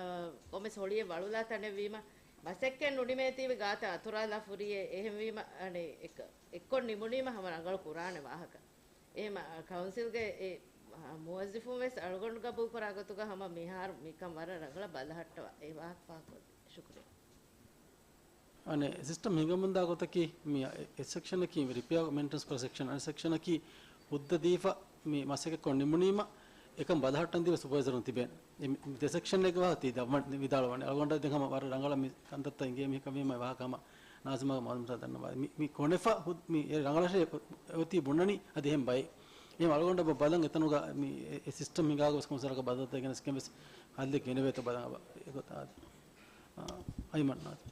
ކޮންމެސް ހޮޅިއެއް ވަޅުލާ ތަނެއްވީމަ، މަސައްކަތް ނުނިމޭތީވެ ގާތަށް އަތުރާލާ ފުރިއޭ، އެހެންވީމަ، އަނެއް، އެކަ، އެއްކޮށް ނިމުނީމަ ހަމަ ރަނގަޅު ކުރާނެ ވާހަކަ. އެހެމަ، ކައުންސިލްގެ އެ، އާ، މުވައްޒިފުން ވެސް އަޅުގަނޑު ގަބޫލުކުރާ ގޮތުގަ ހަމަ މިހާރު މިކަން ވަރަށް ރަނގަޅަށް ބަލަހައްޓަވާ އެ ވާހަކަ ފާހަގަކޮށްދޭ. ޝުކުރިއްޔާ. އަނެއް ސިސްޓަމް ހިނގަމުންދާ ގޮތަކީ، މި އެ، އެއް ސެކްޝަނަކީ ރިޕެއާ މެއިންޓެނަންސް ކުރާ ސެކްޝަން، އަނެއް ސެކްޝަނަކީ ހުއްދަ ދީފަ މި މަސައްކަތްކޮށް ނިމުނީމަ، އެކަން ބަލަހައްޓަން ދީފަ ސުޕަވައިޒަރުން ތިބޭނެ. އެ މި، ދެ ސެކްޝަން އެއްގެ ވާހަކަ ތީ ދަ، ވިދާޅުވަނީ. އަޅުގަނޑަށް ދެން ހަމަ ވަރަށް ރަނގަޅަށް މި ކަންތައްތައް އިނގޭ މީހަކަށް ވީމަ އެ ވާހަކަ ހަމަ ނާޒިމާގެ މައުލޫމާތު ދަންނަވާ. މި، މި ކޮނެފަ ހު، މި އެ ރަނގަޅަށޭ އޮތީ ބުނަނީ އަދި އެހެން ބައެއް. އެހެން އަޅުގަނޑަށް ބަ، ބަލަން އެތަނުގަ މި އެ، އެ ސިސްޓަމް ހިނގާގޮސް ކައުންސިލަކަށް ބަދަލުތައް ގެނެސްގެން ވެސް ހައްލެއް ގެނެވޭތޯ ބަލަން އަބަ އެގޮތަށް އާދެ. އަ، އައިމަން އާދެ.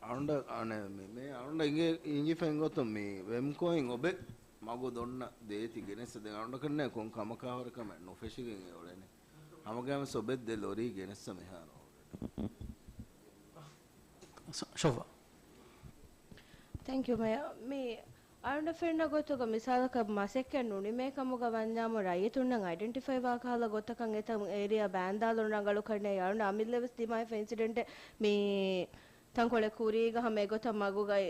އަޅުނޑަށް އަނެއް މި، މި އަޅުނޑަށް އިނގި، އިނގިފައި އިނގޮތުން މި ވެމްކޯއިން އޮބެ މަގު ދޮންނަ ދޭތި ގެނެސް ދެން އަޅުނޑަކަށްނެ ކޮން ކަމަކާ ހުރި ކަމެއް ނުފެށިގެން އެ އުޅެނީ. ހަމަގައިމުވެސް އޮބެ ދެ ލޮރީ ގެނެއްސަ މިހާރު އޯލްރެޑީ. ޝޮ، ޝޮފާ. ތެންކް ޔޫ މޭޔަރ. މި އަޅުނޑަށް ފެންނަ ގޮތުގަ މިސާލަކަށް މަސައްކަތް ނުނިމޭ ކަމުގަ ވަންޏާމު ރައްޔިތުންނަށް އައިޑެންޓިފައި ވާ ކަހަލަ ގޮތަކަށް އެތަން އޭރިއާ ބާންދާލުން ރަނގަޅު ކަންނޭ. އަޅުނޑަށް އަމިއްލަ ވެސް ދިމާވެފަ އިންސިޑެންޓެއް މި ތަންކޮޅެއް ކުރީގަ ހަމަ އެގޮތަށް މަގުގައި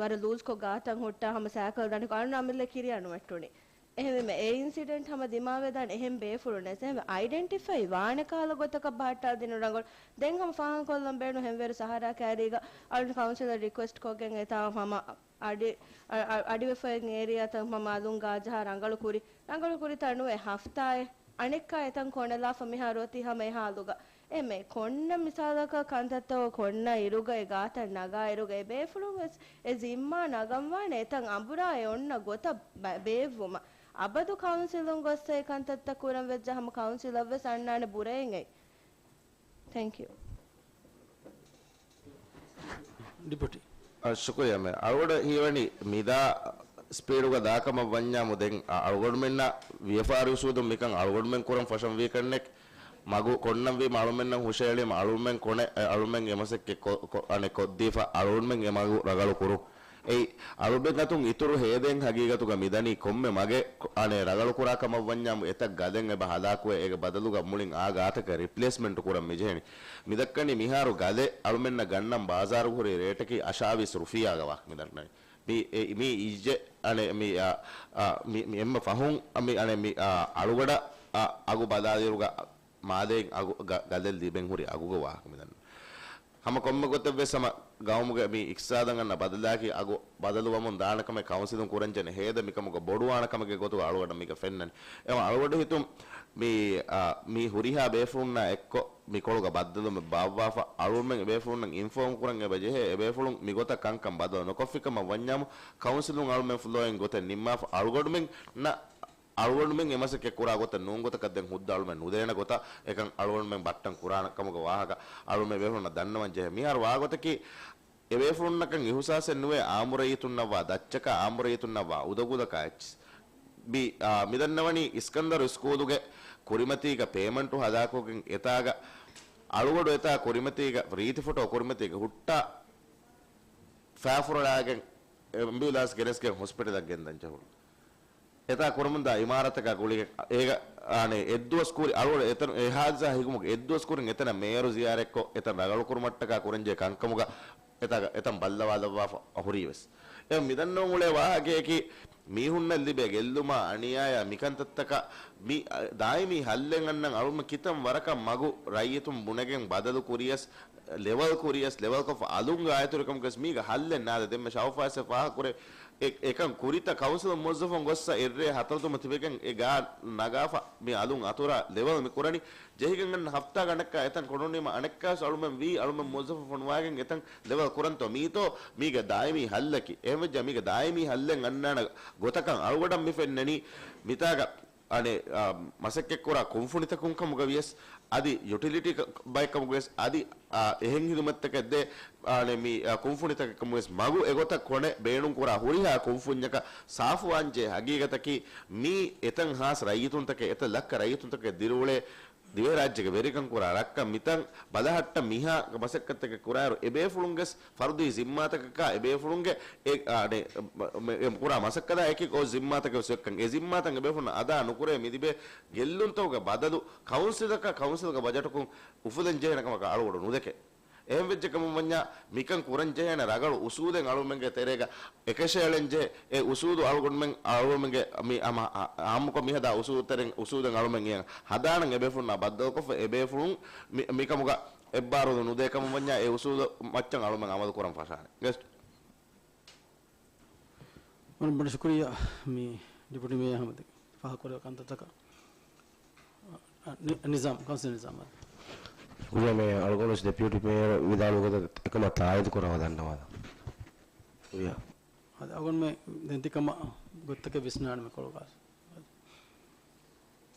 ވަރަށް ލޫޒްކޮށް ގާތަށް ހުއްޓާ ހަމަ ސައިކަލް ދަނޑިކޮށް އަޅުނޑަށް އަމިއްލަ ކިރިޔާ ނުވެއްޓުނީ. އެހެންވީމަ އެ އިންސިޑެންޓް ހަމަ ދިމާވެދާނެ އެހެން ބޭފުޅުންނެސް. އެހެންވެ އައިޑެންޓިފައި ވާނެ ކަހަލަ ގޮތަކަށް ބަހައްޓާ ދިނުން ރަނގަޅު. ދެން ހަމަ ފާހަގަކޮށްލަން ބޭނުން ހެންވޭރު ސަހަރާ ކައިރީގަ އަޅުން ކައުންސިލަށް ރިކުއެސްޓް ކޮށްގެން އެތާ ހަމަ އަޑި، އަ، އަ، އަޑިވެފައި އޭރިއާތައް ހަމަ އަލުން ގާޖަހާ ރަނގަޅު ކުރި، ރަނގަޅު ކުރިތާ ނުވެ ހަފްތާއެއް އަނެއްކާ އެތަން ކޮނެލާފަ މިހާރު އޮތީ ހަމަ އެ ހާލުގަ. އެމެ ކޮންނަ މިސާލަކަށް ކަންތައްތައް ކޮންނަ އިރުގައި ގާތަށް ނަގާ އިރުގައި ބޭފުޅުން ވެސް އެ ޒިންމާ ނަގަންވާނެ އެތަން އަނބުރާ އެ އޮންނަ ގޮތަށް ބަ، ބޭއްވުމަށް. އަބަދު ކައުންސިލުން ގޮއްސަ އެ ކަންތައްތައް ކުރަން ވެއްޖެ ހަމަ ކައުންސިލަށް ވެސް އަންނާނެ ބުރައެއް އެއް. ތެންކް ޔޫ. ޑިޕުޓީ. އަ، ޝުކުރިއްޔާ މޭ. އަޅުގަޑަށް ހީވަނީ މިދާ ސްޕީޑުގަ ދާކަމަށް ވަންޏާމު ދެން އަ، އަޅުގަނޑުމެންނަށް ވިޔަފާރި އުސޫލުން މިކަން އަޅުގަނޑުމެން ކުރަން ފަށަން ވީ ކަންނެއް މަގު ކޮންނަން ވީމަ އަޅުމެންނަށް ހުށައެޅީމަ އަޅުމެން ކޮނެ، އަ، އަޅުމެން އެ މަސައްކަތް ކޮ، ކޮ، އަނެއް ކޮށްދީފަ އަޅުމެން އެ މަގު ރަގަޅު ކުރުން. އެއީ، އަޅުމެން އަތުން އިތުރު ހޭދައިން ހަގީގަތުގަ މިދަނީ ކޮންމެ މަގެއް ކޮ، އަނެއް ރަގަޅު ކުރާ ކަމަށް ވަންޏާމު އެތައް ގަދެއް އެބަ ހަލާކުވެ، އޭގެ ބަދަލުގަ މުޅިން އާ ގާތަކަށް ރިޕްލޭސްމެންޓު ކުރަން މިޖެހެނީ. މިދައްކަނީ މިހާރު ގަދެއް އަޅުމެންނަށް ގަންނަން ބާޒާރު ހުރި ރޭޓަކީ އަށާވީސް ރުފިޔާގަ ވާ މިދަންނަނީ. މި، އެ، މި އިއްޒެ، އަނެއް، މި، އަ، އަ، މި، މި އެންމެ ފަހުން، މި، އަނެއް، މި، އަ، އަޅުގަޑަށް، އަ، އަގު ބަލާލިއިރުގަ މާލޭން އަގު، ގަ، ގަދެއް ލިބެން ހުރި އަގުގެ ވާހަކަ މިދަންނަ. ހަމަ ކޮންމެ ގޮތެއްވެސް ހަމަ ގައުމުގެ މި އިޤްތިޞާދަށް އަންނަ ބަދަލާކީ އަގު ބަދަލުވަމުން ދާނެ ކަމެއް ކައުންސިލުން ކުރަންޖެހޭ ހޭދަ މިކަމުގަ ބޮޑުވާނެ ކަމެއްގެ ގޮތުގަ އަޅުގަޑަށް މީގަ ފެންނަނީ. އެ އަޅުގަޑު ހިތުން މި، އާ، މި ހުރިހާ ބޭފުޅުންނާ އެއްކޮށް މި ކޮޅުގަ ބައްދަލުވުމެއް ބާއްވާފަ، އަޅުމެން އެ ބޭފުޅުންނަށް އިންފޯމް ކުރަން އެބަ ޖެހޭ، އެ ބޭފުޅުން މި ގޮތަށް ކަންކަން ބަދަލު ނުކޮށްފި ކަމަށް ވަންޏާމު، ކައުންސިލުން އަޅުމެން ފްލޯއިން ގޮތެއް ނިންމާފަ، އަޅުގަޑުމެންނަށް އަޅުގަނޑުމެން އެ މަސައްކަތް ކުރާ ގޮތަށް ނޫން ގޮތަކަށް ދެން ހުއްދަ އަޅުމެން ނުދޭނެ ގޮތަށް އެކަން އަޅުގަނޑުމެން ބައްޓަން ކުރާނެ ކަމުގެ ވާހަކަ އަޅުމެން ބޭފުޅުންނަށް ދަންނަވަން ޖެހޭ. މިހާރު ވާ ގޮތަކީ، އެ ބޭފުޅުންނަކަށް އިހުސާސެއް ނުވޭ އާއްމު ރައްޔިތުންނަށްވާ ދައްޗަކާ، އާއްމު ރައްޔިތުންނަށްވާ އުދަގޫލަކާ އެއްޗެއް. މި، އާ، މިދަންނަވަނީ އިސްކަންދަރު ސްކޫލުގެ ކުރިމަތީގަ ޕޭމަންޓު ހަލާކުވެގެން އެތާގަ އަޅުގަޑު އެތާ ކުރިމަތީގަ ރީތި ފޮޓޯ ކުރިމަތީގަ ހުއްޓާ ފާފުރޮޅާގެން އެމްބިއުލާންސް ގެނެސްގެން ހޮސްޕިޓަލަށް ގެންދަން ޖެހުނު. އެތާ ކުރަމުންދާ އިމާރަތަކާ ގުޅިގެން އޭގަ، އާނެ، އެއްދުވަސް ކުރި އަޅުގަޑު އެތަން އެ ހާދިސާ ހިގުމުގެ އެއްދުވަސް ކުރިން އެތަނަށް މޭޔަރު ޒިޔާރަތްކޮށް އެތަން ރަގަޅުކުރުމަށްޓަކާ ކުރަންޖެހޭ ކަންކަމުގަ އެތާގަ، އެތަން ބައްލަވާލައްވާފަ ހުރީވެސް. އެ މިދަންނަވަން އުޅޭ ވާހަކަޔަކީ މީހުންނަށް ލިބޭ ގެއްލުމާ އަނިޔާޔާ މިކަންތައްތަކަށް މި، އަ، ދާއިމީ ހައްލެއް އަންނަން އަޅުމެން ކިތަން ވަރަކަށް މަގު ރައްޔިތުން ބުނެގެން ބަދަލު ކުރިޔަސް، ލެވަލް ކުރިޔަސް، ލެވަލްކޮށްފަ އަލުން ގާތުރިކަމުގެސް މީގަ ހައްލެއް ނާދެ. ދެންމެ ޝައުފާސް ފާހަގަކުރޭ، އެ، އެކަން ކުރިތަ ކައުންސިލުން މުވައްޒަފުން ގޮއްސަ އެއްރޭ ހަތަރު ދުމަ ތިބެގެން އެ ގާ ނަގާފަ މި އަލުން އަތުރާ ލެވަލް މި ކުރަނީ. ޖެހިގެން އަންނަ ހަފްތާގަ އަނެއްކާ އެތަން ކޮނުނީމަ އަނެއްކާވެސް އަޅުމެން ވީ އަޅުމެން މުވައްޒަފު ފޮނުވާގެން އެތަން ލެވަލް ކުރަންތޯ މީތޯ މީގެ ދާއިމީ ހައްލަކީ. އެހެންވެއްޖާ މީގެ ދާއިމީ ހައްލެއް އަންނާނެ ގޮތަކަށް އަޅުގަޑަށް މި ފެންނަނީ. މިތާގަ އަނެއް، އާ، މަސައްކަތްކުރާ ކުންފުނިތަކުން ކަމުގަ ވިޔަސް، އަދި ޔުޓިލިޓީ ކަ، ބައެއް ކަމުގަ ވިޔަސް، އަދި، އާ، އެހެން ހިދުމަތްތަކެއް ދޭ އާނެ މި، އާ، ކުންފުނިތަކަކަށްވެސް މަގު އެގޮތަށް ކޮނެ ބޭނުންކުރާ ހުރިހާ ކުންފުންޏަކަށް ސާފުވާންޖެހޭ ހަގީގަތަކީ މީ އެތައް ހާސް ރައްޔިތުންތަކެއް، އެތައް ލައްކަ ރައްޔިތުންތަކެއް ދިރިއުޅޭ ދިވެހިރާއްޖޭގެ ވެރިކަން ކުރާ ރަށްކަން މިތަން ބަލަހައްޓަން މިހާ މަސައްކަތްތަކެއް ކުރާއިރު، އެބޭފުޅުންގެ ފަރުދީ ޒިންމާތަކަކާ އެބޭފުޅުންގެ އެ، އާ، ނެ، މެ، މެ، ކުރާ މަސައްކަތާ އެކި އޮތް ޒިންމާތަކެއް ވެސް އޮތްކަން. އެ ޒިންމާތައް އެބޭފުޅުންނަށް އަދާ ނުކުރޭ މި ލިބޭ ގެއްލުންތަކުގެ ބަދަލު ކައުންސިލަކަށް ކައުންސިލްގެ ބަޖެޓަކުން އުފުލަން ޖެހޭނެ ކަމަކަށް އަޅުގަނޑު ނުދެކޭ. އެހެން ވެއްޖެ ކަމަށް ވަންޏާ، މިކަން ކުރަން ޖެހޭނެ ރަގަޅު އުސޫލެއް އަޅުމެންގެ ތެރޭގަ އެކަށައެޅެން ޖެހޭ. އެ އުސޫލު އަޅުގަނޑުމެން، އަޅުގަނޑުމެންގެ މި ހަމަ އާ، އާއްމުކޮށް މިހަދާ އުސޫލުތެރެއިން އުސޫލެއް އަޅުމެން އެ ހަދާނަން އެބޭފުޅުންނާ ބައްދަލުކޮށްފަ އެބޭފުޅުން މި، މިކަމުގަ އެއްބާރުލު ނުދޭ ކަމަށް ވަންޏާ، އެ އުސޫލު މައްޗަށް އަޅުމެން އަމަލު ކުރަން ފަށާނެ. ވަރަށް ބޮޑަށް ޝުކުރިއްޔާ މި ޑެޕިއުޓީ މޭޔަރ ހަމަ ފާހަގަކުރެވޭ ކަންތައްތަކަށް. ނި-، ނިޒާމް، ކައުންސިލް ނިޒާމް. ޝުކުރިއްޔާ މޭޔަރ. އަޅުގަނޑު ވެސް ޑެޕިއުޓީ މޭޔަރ ވިދާޅުވި ގޮތަށް އެކަމަށް ތާއީދު ކުރައްވާ ދަންނަވާލަން. ޝުކުރިއްޔާ. އަދި އަޅުގަނޑުމެން ދެން ތިކަމަށް ގޮތްތަކެއް ވިސްނާނެ މިކޮޅުގަ.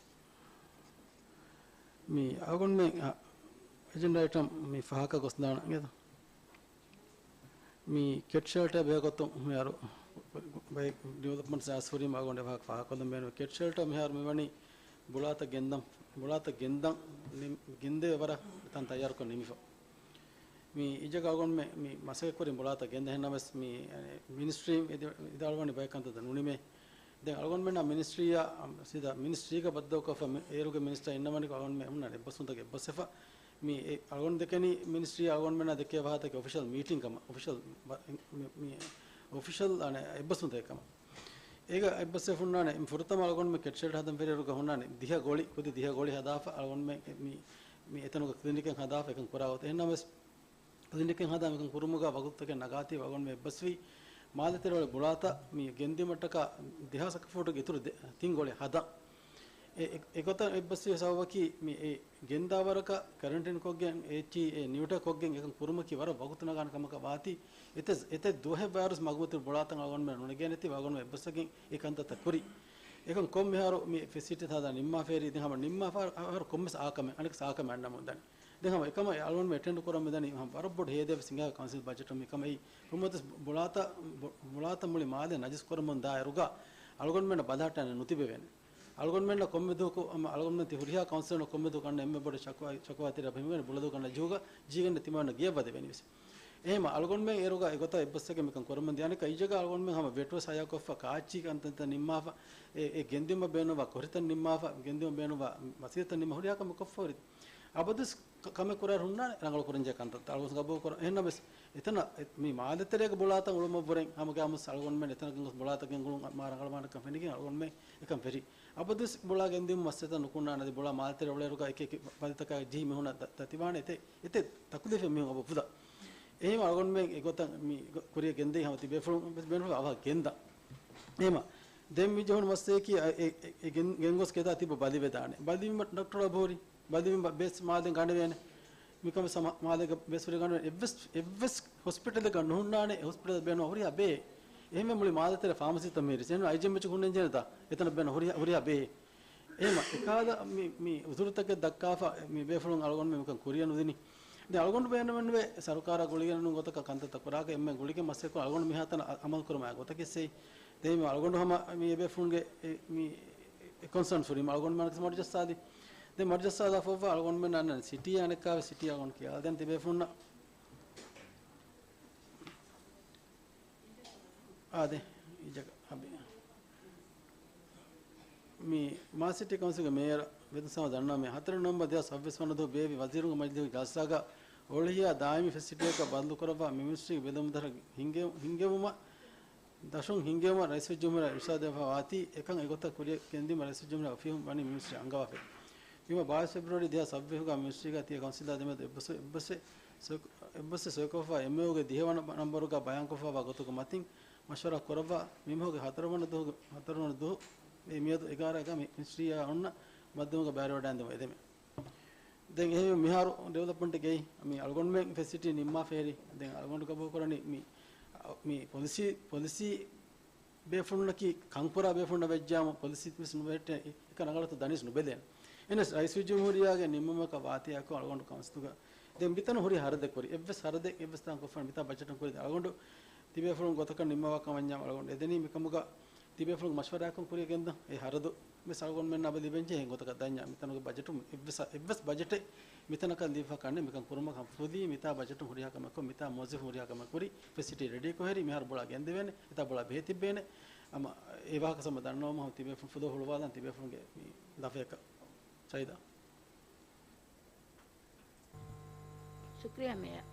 މި އަޅުގަނޑުމެން، އަ، އެޖެންޑާ އައިޓަމް މި ފަހަކަށް ގޮސްދާނަން އިނގޭތަ؟ މި ކެޓް ޝެލްޓަރ ބެހޭގޮތުން މިހާރު ބައެއް ޑިވެލޮޕްމަންޓްސް އައިސް ހުރީމަ އަޅުގަނޑު އެފަހަރު ފާހަގަކޮށްލަން ބޭނުން. ކެޓް ޝެލްޓަރ މިހާރު މިވަނީ ބުޅާތައް ގެންދަން، ބުޅާތައް ގެންދަން ނި-، ގެންދެވޭ ވަރަށް ތަން ތައްޔާރުކޮށް ނިމިފަ. މި އިޖަގަ އަޅުގަނޑުމެން މި މަސައްކަތްކުރިން ބުޅާތައް ގެންދަން ހެންނަމަވެސް މި، އެ، މިނިސްޓްރީން އިދި-، އިދާޅުވަނީ ބައެއް ކަންތައްތައް ނުނިމޭ. ދެން އަޅުގަނޑުމެންނާ މިނިސްޓްރީއާ، ސީދާ މިނިސްޓްރީގަ ބައްދަލުކޮށްފަ މި-، އޭރުގެ މިނިސްޓަރ އިންނަވަނީ އަޅުގަނޑުމެން ހުންނާނެ އެއްބަސްވުންތަކެއް އެއްބަސްވެފަ. މި އެ-، އަޅުގަނޑު ދެކެނީ މިނިސްޓްރީއާ އަޅުގަނޑުމެންނާ ދެކޭ ވާހަކަތަކެއް އޮފިޝަލް މީޓިން ކަމަށް، އޮފިޝަލް ބަ-، މި، މި، އޮފިޝަލް އަނެ އެއްބަސްވުންތަކެއް ކަމަށް. އޭގަ އެއްބަސްވެފަ ހުންނާނެ މި ފުރަތަމަ އަޅުގަނޑުމެން ކެޓް ޝެލްޓަރ ހަދަން ފެށިއިރުގަ ހުންނާނެ ދިހަ ގޮޅި، ކުދި ދިހަ ގޮޅި ހަދާފަ އަޅުގަނޑުމެން މި، މި އެތަނުގަ ކްލިނިކެއް ހަދާފަ އެކަން ކުރާ ގޮތަށް. އެހެންނަމަވެސް ކްލިނިކެއް ހަދާ މިކަން ކުރުމުގަ ވަގުތުތަކެއް ނަގާތީ އަޅުގަނޑުމެން އެއްބަސްވީ މާލެ ތެރޭ އުޅޭ ބުޅާތައް މި ގެންދިއުމަށްޓަކާ ދެހާސް އަކަ ފޫޓުގެ އިތުރު ދެ-، ތިން ގޮޅި ހަދަން. އެ-، އެ-، އެގޮތަށް އެއްބަސްވި ސަބަބަކީ މި އެ ގެންދާ ވަރަކަށް ކަރަންޓިން ކޮށްގެން އެއްޗި އެ ނިއުޓަރ ކޮށްގެން އެކަން ކުރުމަކީ ވަރަށް ވަގުތު ނަގާނެ ކަމަކަށް ވާތީ، އެތެއް، އެތެއް ދުވަހެއް ވާއިރުސް މަގުމަތި ބުޅާތައް އަޅުގަނޑުމެން ނުނެގޭނެތީ އަޅުގަނޑުމެން އެއްބަސްވެގެން އެ ކަންތައްތައް ކުރި. އެކަން ކޮށް މިހާރު މި ފެސިލިޓީ ހަދާ ނިންމާފައިރީ ދެން ހަމަ ނިންމާފަ އަހަރު ކޮންމެސް އާކަމެއް، އަނެކަސް އާކަމެއް އަންނަމުން ދަނީ. ދެން ހަމަ އެކަމަށް އަޅުގަނޑުމެން އެޓެންޑް ކުރަމުން ދަނީ ހަމަ ވަރަށް ބޮޑު ހޭދައެއް ވެސް ހިނގާ ކައުންސިލް ބަޖެޓުން މިކަމަށް އެއީ. ކުރިމަތިސް ބުޅާތައް، ބު-، ބުޅާތައް މުޅި މާލެ ނަޖިސް ކުރަމުން ދާއިރުގަ އަޅުގަނޑުމެންނަށް ބަލަހައްޓަން ނުތިބެވޭނެ. އަޅުގަނޑުމެންނަށް ކޮންމެ ދުވަހަކު، އަމަ އަޅުގަނޑުމެން ތި ހުރިހާ ކައުންސިލަރުންނަށް ކޮންމެ ދުވަހަކު އަންނަ އެންމެ ބޮޑު ޝަކުވާ، ޝަކުވާތެރި އަބަހިމެން ބުޅަދޫ ކަނޑަ ޖޫގަ ޖީގަން ތިމާންނަށް ގެޔަށް ވަދެވެނީ ވެސް. އެހެމަ އަޅުގަނޑުމެން އޭރުގަ އެގޮތަށް އެއްބަސްވެގެން މިކަން ކުރަމުން ދިޔާނެކަ އިޖަގަ އަޅުގަނޑުމެން ހަމަ ވެޓްވެސް ހަޔާކޮށްފަ ކާއްޗީ ކަންތައްތައް ނިންމާފަ، އެ، އެ ގެންދިއުމަށް ބޭނުންވާ ކޮށިތައް ނިންމާފަ، ގެންދިއުމަށް ބޭނުންވާ މަސީތައް ނިންމާ ހުރިހާ ކަމެއް ކޮށްފަ ހުރި. އަބަދުސް ކަ-، ކަމެއް ކުރާ ހުންނާނެ ރަނގަޅު ކުރަންޖެހޭ ކަންތައްތައް އަޅުގަނޑު ގަބޫލު ކުރަން. އެހެންނަމަވެސް އެތަނަށް އެ-، މި މާލެތެރޭގަ ބުޅާތައް އުޅުމަށްވުރެން ހަމަ ގާމުސް އަޅުގަނޑުމެން އެތަނަށް ގޮސް ބުޅާތަކެއް އުޅުން މާ ރަނގަޅު މާނަކަން ފެނިގެން އަޅުގަނޑުމެން އެކަން ފެށި. އަބަދުސް ބުޅާ ގެންދިއުމަށް މަސްއެތައް ނުކުންނާނެ. އަދި ބުޅާ މާލެތެރޭ އުޅޭއިރުގަ އެކި އެކި ބަލިތަކާ ޖެހި މީހުންނަށް ދަ-، ދަތިވާނެ އެތެއް، އެތެއް ތަކުލީފެއް މީހުން އަބަ އުފުދާ. އެހެންވީމަ އަޅުގަނޑުމެން އެގޮތަށް މި ގޮ-، ކުރިއަށް ގެންދަނީ ހަމަ ތިބޭފުޅުން ވެސް ބޭނުންވާ އަވަހަށް ގެންދާ. އެހެންވީމަ ދެން މި ޖެހުނު މައްސަލައަކީ އެ، އެ، އެ ގެން-، ގެންގޮސް ގެދާ ތިބި ބަލިވެދާނެ. ބަލިވީމަ ޑޮކްޓަރ އަބަހުރި. ބަލިވީމަ ބޭސް މާލެ ގަނެވޭނެ. މިކަމަށް ސަމަ-، މާލޭގަ ބޭސް ހުރި ގަނޑު އެއްވެސް، އެއްވެސް ހޮސްޕިޓަލެއްގަ ނުހުންނާނެ، ހޮސްޕިޓަލަށް ބޭނުން ހުރިހާ ބޭ. އެހެންވެ މުޅި މާލޭތެރޭ ފާމަސީތައް މިހިރި. އެހެން އައިޖީއެމްއެޗް ހުންނަންޖެހޭނެތާ އެތަނަށް ބޭނުން ހުރިހާ، ހުރިހާ ބޭ. އެހެމަ އެކާލަ މި، މި އުޒުރުތަކެއް ދައްކާފަ މި ބޭފުޅުން އަޅުގަނޑުމެން މިކަން ކުރިއަށް ނުދިނީ. ދެން އަޅުގަނޑު ބޭނުމެއްނުވޭ ސަރުކާރާ ގުޅިގެން ނޫން ގޮތަކަށް ކަންތައްތައް ކުރާކަށް. އެންމެ ގުޅިގެން މަސައްކަތް ކުރާ އަޅުގަނޑު މިހާތަނަށް އަ-، އަމަލު ކުރުމާ ގޮތަކަށް ސެއް. ދެން އަޅުގަނޑު ހަމަ މި އެބޭފުޅުންގެ އެ، މި އެ ކޮންސާންސް ހުރީމަ އަޅުގަނޑުމެން މަޑުޖައްސާލި. ދެން މަޑުޖައްސާލާފަ އަޅުގަނޑުމެން އަންނަން ސިޓީ އަނެއްކާވެ ސިޓީ އަޅުގަނޑު ކިޔާލަ. ދެން ތިބޭފުޅުންނަށް އާދެ، އިޖަގަ އަބި. މި މާލެ ސިޓީ ކައުންސިލްގެ މޭޔަރ ވެދުން ސާމަ ދަންނަވަމޭ، ހަތަރު ނޮވެމްބަރު ދެހާސް ސައްބީސް ވަނަ ދުވަހު ބޭއްވި ވަޒީރުންގެ މަޖިލީހުގެ ޖަލްސާގަ އޮޅިހިޔާ ދާއިމީ ފެސިލިޓީއަކަށް ބަދަލުކުރައްވާ މި މިނިސްޓްރީގެ ބެލުމުދަރަށް ހިންގެ-، ހިންގެވުމަށް، ދަށުން ހިންގެވުމަށް ރައީސުލްޖުމްހޫރިއްޔާ އިރުޝާދު ދެއްވާފަ ވާތީ، އެކަން އެގޮތަށް ކުރިއަށް ގެންދިއުމަށް ރައީސުލްޖުމްހޫރިއްޔާ އޮފީހުން ވަނީ މިނިސްޓްރީ އަންގަވާފައި. ވީމަ ބާވީސް ފެބްރުއަރީ ދެހާސް ސައްބީސްގަ މިނިސްޓްރީގަ ތިޔަ ކައުންސިލާ ދެމެދު އެއްބަސް-، އެއްބަސްވެ-، ސޮއި-، އެއްބަސްވެ ސޮއިކޮށްފަ އެމްއޯޔޫގެ ދިހަވަނަ ނަ-، ނަންބަރުގަ ބަޔާންކޮށްފައިވާ ގޮތުގެ މަތިން މަޝްވަރާ ކުރައްވާ މިމަހުގެ ހަތަރުވަނަ ދުވަހުގެ، ހަތަރުވަނަ ދުވަހު އެ މިއަދު އެގާރައިގަ މި މިނިސްޓްރީއާ އޮންނަ ބައްދަލުވުމުގަ ބައިވެރިވަޑައިގެންދެވުން އެދެމެ. ދެން އެހެންވެ މިހާރު ޑިވެލޮޕްމަންޓްގައި މި އަޅުގަނޑުމެން ފެސިލިޓީ ނިންމާފައިހެރި. ދެން އަޅުގަނޑު ގަބޫލުކުރަނީ މި، މި ޕޮލިސީ، ޕޮލިސީ ބޭފުޅުންނަކީ ކަންކުރާ ބޭފުޅުންނަށް ވެއްޖާމު ޕޮލިސީ ވެސް ނުބެހެއްޓޭ، އެކަން ރަނގަޅަށް ދަނީސް ނުބެލޭނެ. އެހެނަސް ރައީސުލްޖުމްހޫރިއްޔާގެ ނިންމުމަކަށް ވާތީއާއެކު އަޅުގަނޑު ކައުންސިލުގަ ދެން މިތަނު ހުރި ހަރަދެއް ކުރި، އެއްވެސް ހަރަދެއް އެއްވެސް ތާން ކޮށްފަ ނެތް. މިތާ ބަޖެޓުން ކުރި އަޅުގަނޑު ތިބޭފުޅުން ގޮތަކަށް ނިންމަވާ ކަމަށް އަޅުގަނޑު އެދެނީ. މިކަމުގަ ތިބޭފުޅުން މަޝްވަރާކޮށް ކުރިޔަށް ގެންދަން އެ ހަރަދު ވެސް އަޅުގަނޑުމެން އަބަ ލިބެންޖެހޭ ގޮތަކަށް ދަންޏާ މިތަނުގެ ބަޖެޓުން އެއްވެސް، އެއްވެސް ބަޖެޓެއް މިތަނަކަށް ލިބިފަ ކަންނެ. މިކަން ކުރުމަކަށް ފުލީ މިތާ ބަޖެޓުން ހުރިހާ ކަމެއްކޮށް، މިތާ މުވައްޒަފުން ހުރިހާ ކަމެއް ކުރި، ފެސިލިޓީ ރެޑީކޮށް ހެރި މިހާރު ބޮޅާ ގެންދެވޭނެ، އެތާ ބޮޅާ ބެހޭ ތިއްބޭނެ. އަމަ އެ ވާހަކަ ސަމަ ދަންނަވަމުން ތިބޭފުޅުން ފުލޯ ހުޅުވާލަން ތިބޭފުޅުންގެ މި ލަފަޔަކަށް. ސައިދާ. ޝުކްރިޔާ މޭޔަރ.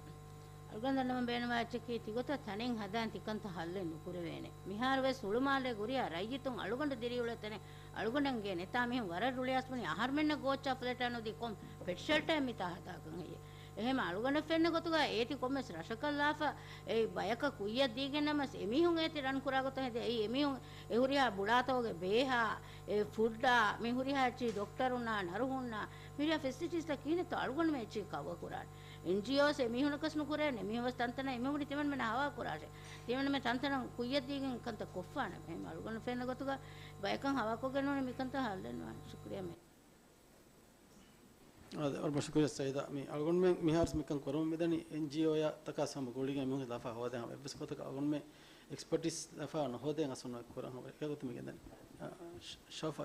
އަޅުގަނޑު ދަންނަވަން ބޭނުންވާ އެއްޗަކީ ތިގޮތަށް ތަނެއް ހަދާން ތިކަންތައް ހައްލެއް ނުކުރެވޭނެ. މިހާރުވެސް ހުޅުމާލޭ ހުރިހާ ރައްޔިތުން އަޅުގަނޑު ދިރިއުޅޭ ތަނެއް އަޅުގަނޑަށް ގެނެ. ތާ މީހުން ވަރަށް ރުޅިއަސްވަނީ އަހަރުމެންނަށް ގޯއްޗާ ފްލެޓާ ނުދީ ކޮން ޕެޓް ޝެލްޓަރެއް މިތާ ހަދާކަން ހެއްޔޭ؟ އެހެން އަޅުގަނޑަށް ފެންނަ ގޮތުގަ އޭތި ކޮންމެސް ރަށަކަށް ލާފަ އެ ބަޔަކަށް ކުއްޔަށް ދީގެން ނަމަސް އެމީހުން އޭތި ރަން ކުރާ ގޮތަށް ހެދި އެއީ އެމީހުން އެ ހުރިހާ ބުޅާތަކުގެ ބޭހާ، އެ ފުއްޑާ، މި ހުރިހާ އެއްޗިހި ޑޮކްޓަރުންނާ، ނަރުހުންނާ، މި ހުރިހާ ފެސިލިޓީސްތައް ކިހިނެއްތޯ އަޅުގަނޑުމެން އެއްޗިހި ކަވަރ ކުރާނެ. އެންޖީއޯސް އެމީހުންނަކަސް ނުކުރޭނެ. މީހުންވެސް ތަންތަނަށް އެމީހުން ތިމަންމެނަށް ހަވާ ކުރާށޭ. ތިމަންމެން ތަންތަނަށް ކުއްޔަށް ދީގެން ކަންތައް ކޮށްފާނެ. އެހެން އަޅުގަނޑު ފެންނަ ގޮތުގަ ބަޔަކަށް ހަވާކޮށްގެން ނޫނީ މިކަންތައް ހައްލެއް ނުވާނެ. ޝުކްރިޔާ މޭ. އާދެ، ވަރަށް ޝުކުރިޔާ ސައިދާ. މި އަޅުގަނޑުމެން މިހާރު މިކަން ކުރަމުން މިދަނީ އެންޖީއޯއާ ތަކާ ހަމަ ގުޅިގެން މީހުންގެ ލަފާ ހޯދަން ހަމަ އެއްވެސް ގޮތަކަށް އަޅުގަނޑުމެން އެކްސްޕަޓީސް ލަފާ ނުހޯދޭ އަސްލު ނުކުރަން ހަމަ އެކަގޮތު މި ގެންދަނީ. ޝާފާ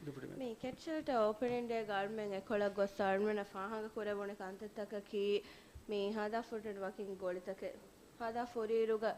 ޑެޕިއުޓީ މޭޔަރ. މި ކެޓް ޝެލްޓަރ އޯޕަނިން ޑޭގަ އަޅުމެން އެކޮޅަށް ގޮސް އަޅުމެންނަށް ފާހަގަ ކުރެވުނު ކަންތައްތަކަކީ މި ހަދާ ފުރި ވަކިން ގޯޅިތަކެއް ހަދާ ފުރިއިރުގަ